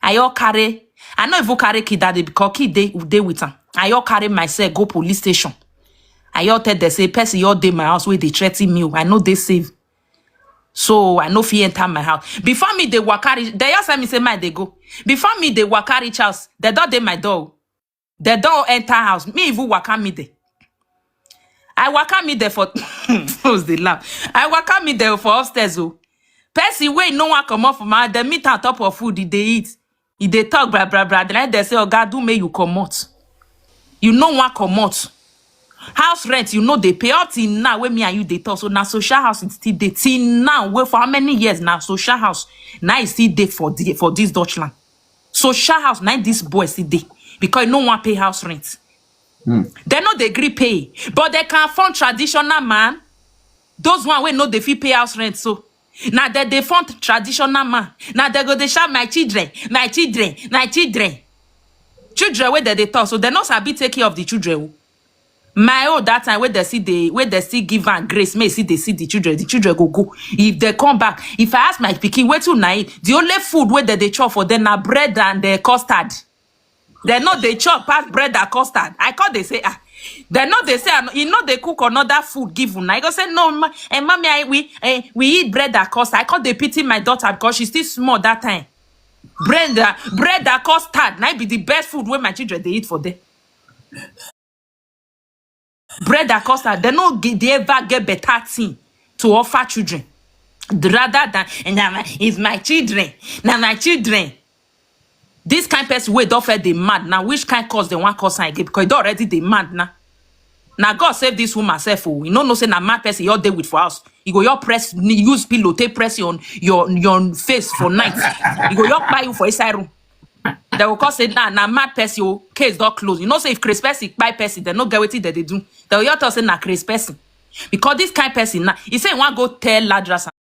I all carry, I no even carry kid that day because kid dey, dey with am. I all carry myself go police station. I all tell them say, "Person all dey my house wey dey threaten me o. I no dey safe. So I no fit enter my house." Before me dey waka reach, they all send me say, "My dey go." Before me dey waka reach house, they don dey my door. They don enter house. Me even waka me there. I waka me there for, who's the laugh? I waka me there for upstairs o. Person wey no wan comot for my house, dem meet am top of food, e dey eat. E dey talk bra bra bra. Then they say, "Oga, do make you comot. You no wan comot. House rent, you no dey pay." Up till now, wey me and you dey talk, so na social house it still dey. Till now, wey for how many years na social house na e still dey for the, for this Dutchland. Social house na this boy still dey because he no wan pay house rent. Dem no dey gree pay, but they can fund traditional man. Those one wey no dey fit pay house rent, so na dem dey fund traditional man. Na dem go dey shout, "My children, my children, my children." Children wey dem dey talk, so dem no sabi take care of the children o. My own that time wey dem still dey, wey dem still give am grace, make e still dey see the children. The children go go. If they come back, if I ask my pikin, "Wetin una eat?" The only food wey dem dey chop for them na bread and, uh, custard. Dem no dey chop pass bread and custard. I come dey say, "Ah." Dem no dey say, "Ah, no," e no dey cook another food give una. I go say, "No, ma, eh, mommy, I, we, eh, we eat bread and custard." I come dey pity my daughter because she still small that time. Bread, uh, bread and custard na be the best food wey my children dey eat for there. Bread and custard, dem no get, dey ever get better thing to offer children. Rather than, "And na my, it's my children, na my children." This kind person wey don first dey mad, na which kind cause dem wan cause am again? Because e don already dey mad now. Na God save this woman sef o. You no know say na mad person you dey with for house. You go, you press, use pillow take press your, your, your face for night. You go, you kpai you for inside room. They will come say, "Nah, na mad person o, case don close." You know say if craze person kpai person, they no get wetin they dey do. They will just talk say na craze person. Because this kind person now, he say he wan go tell Lazarus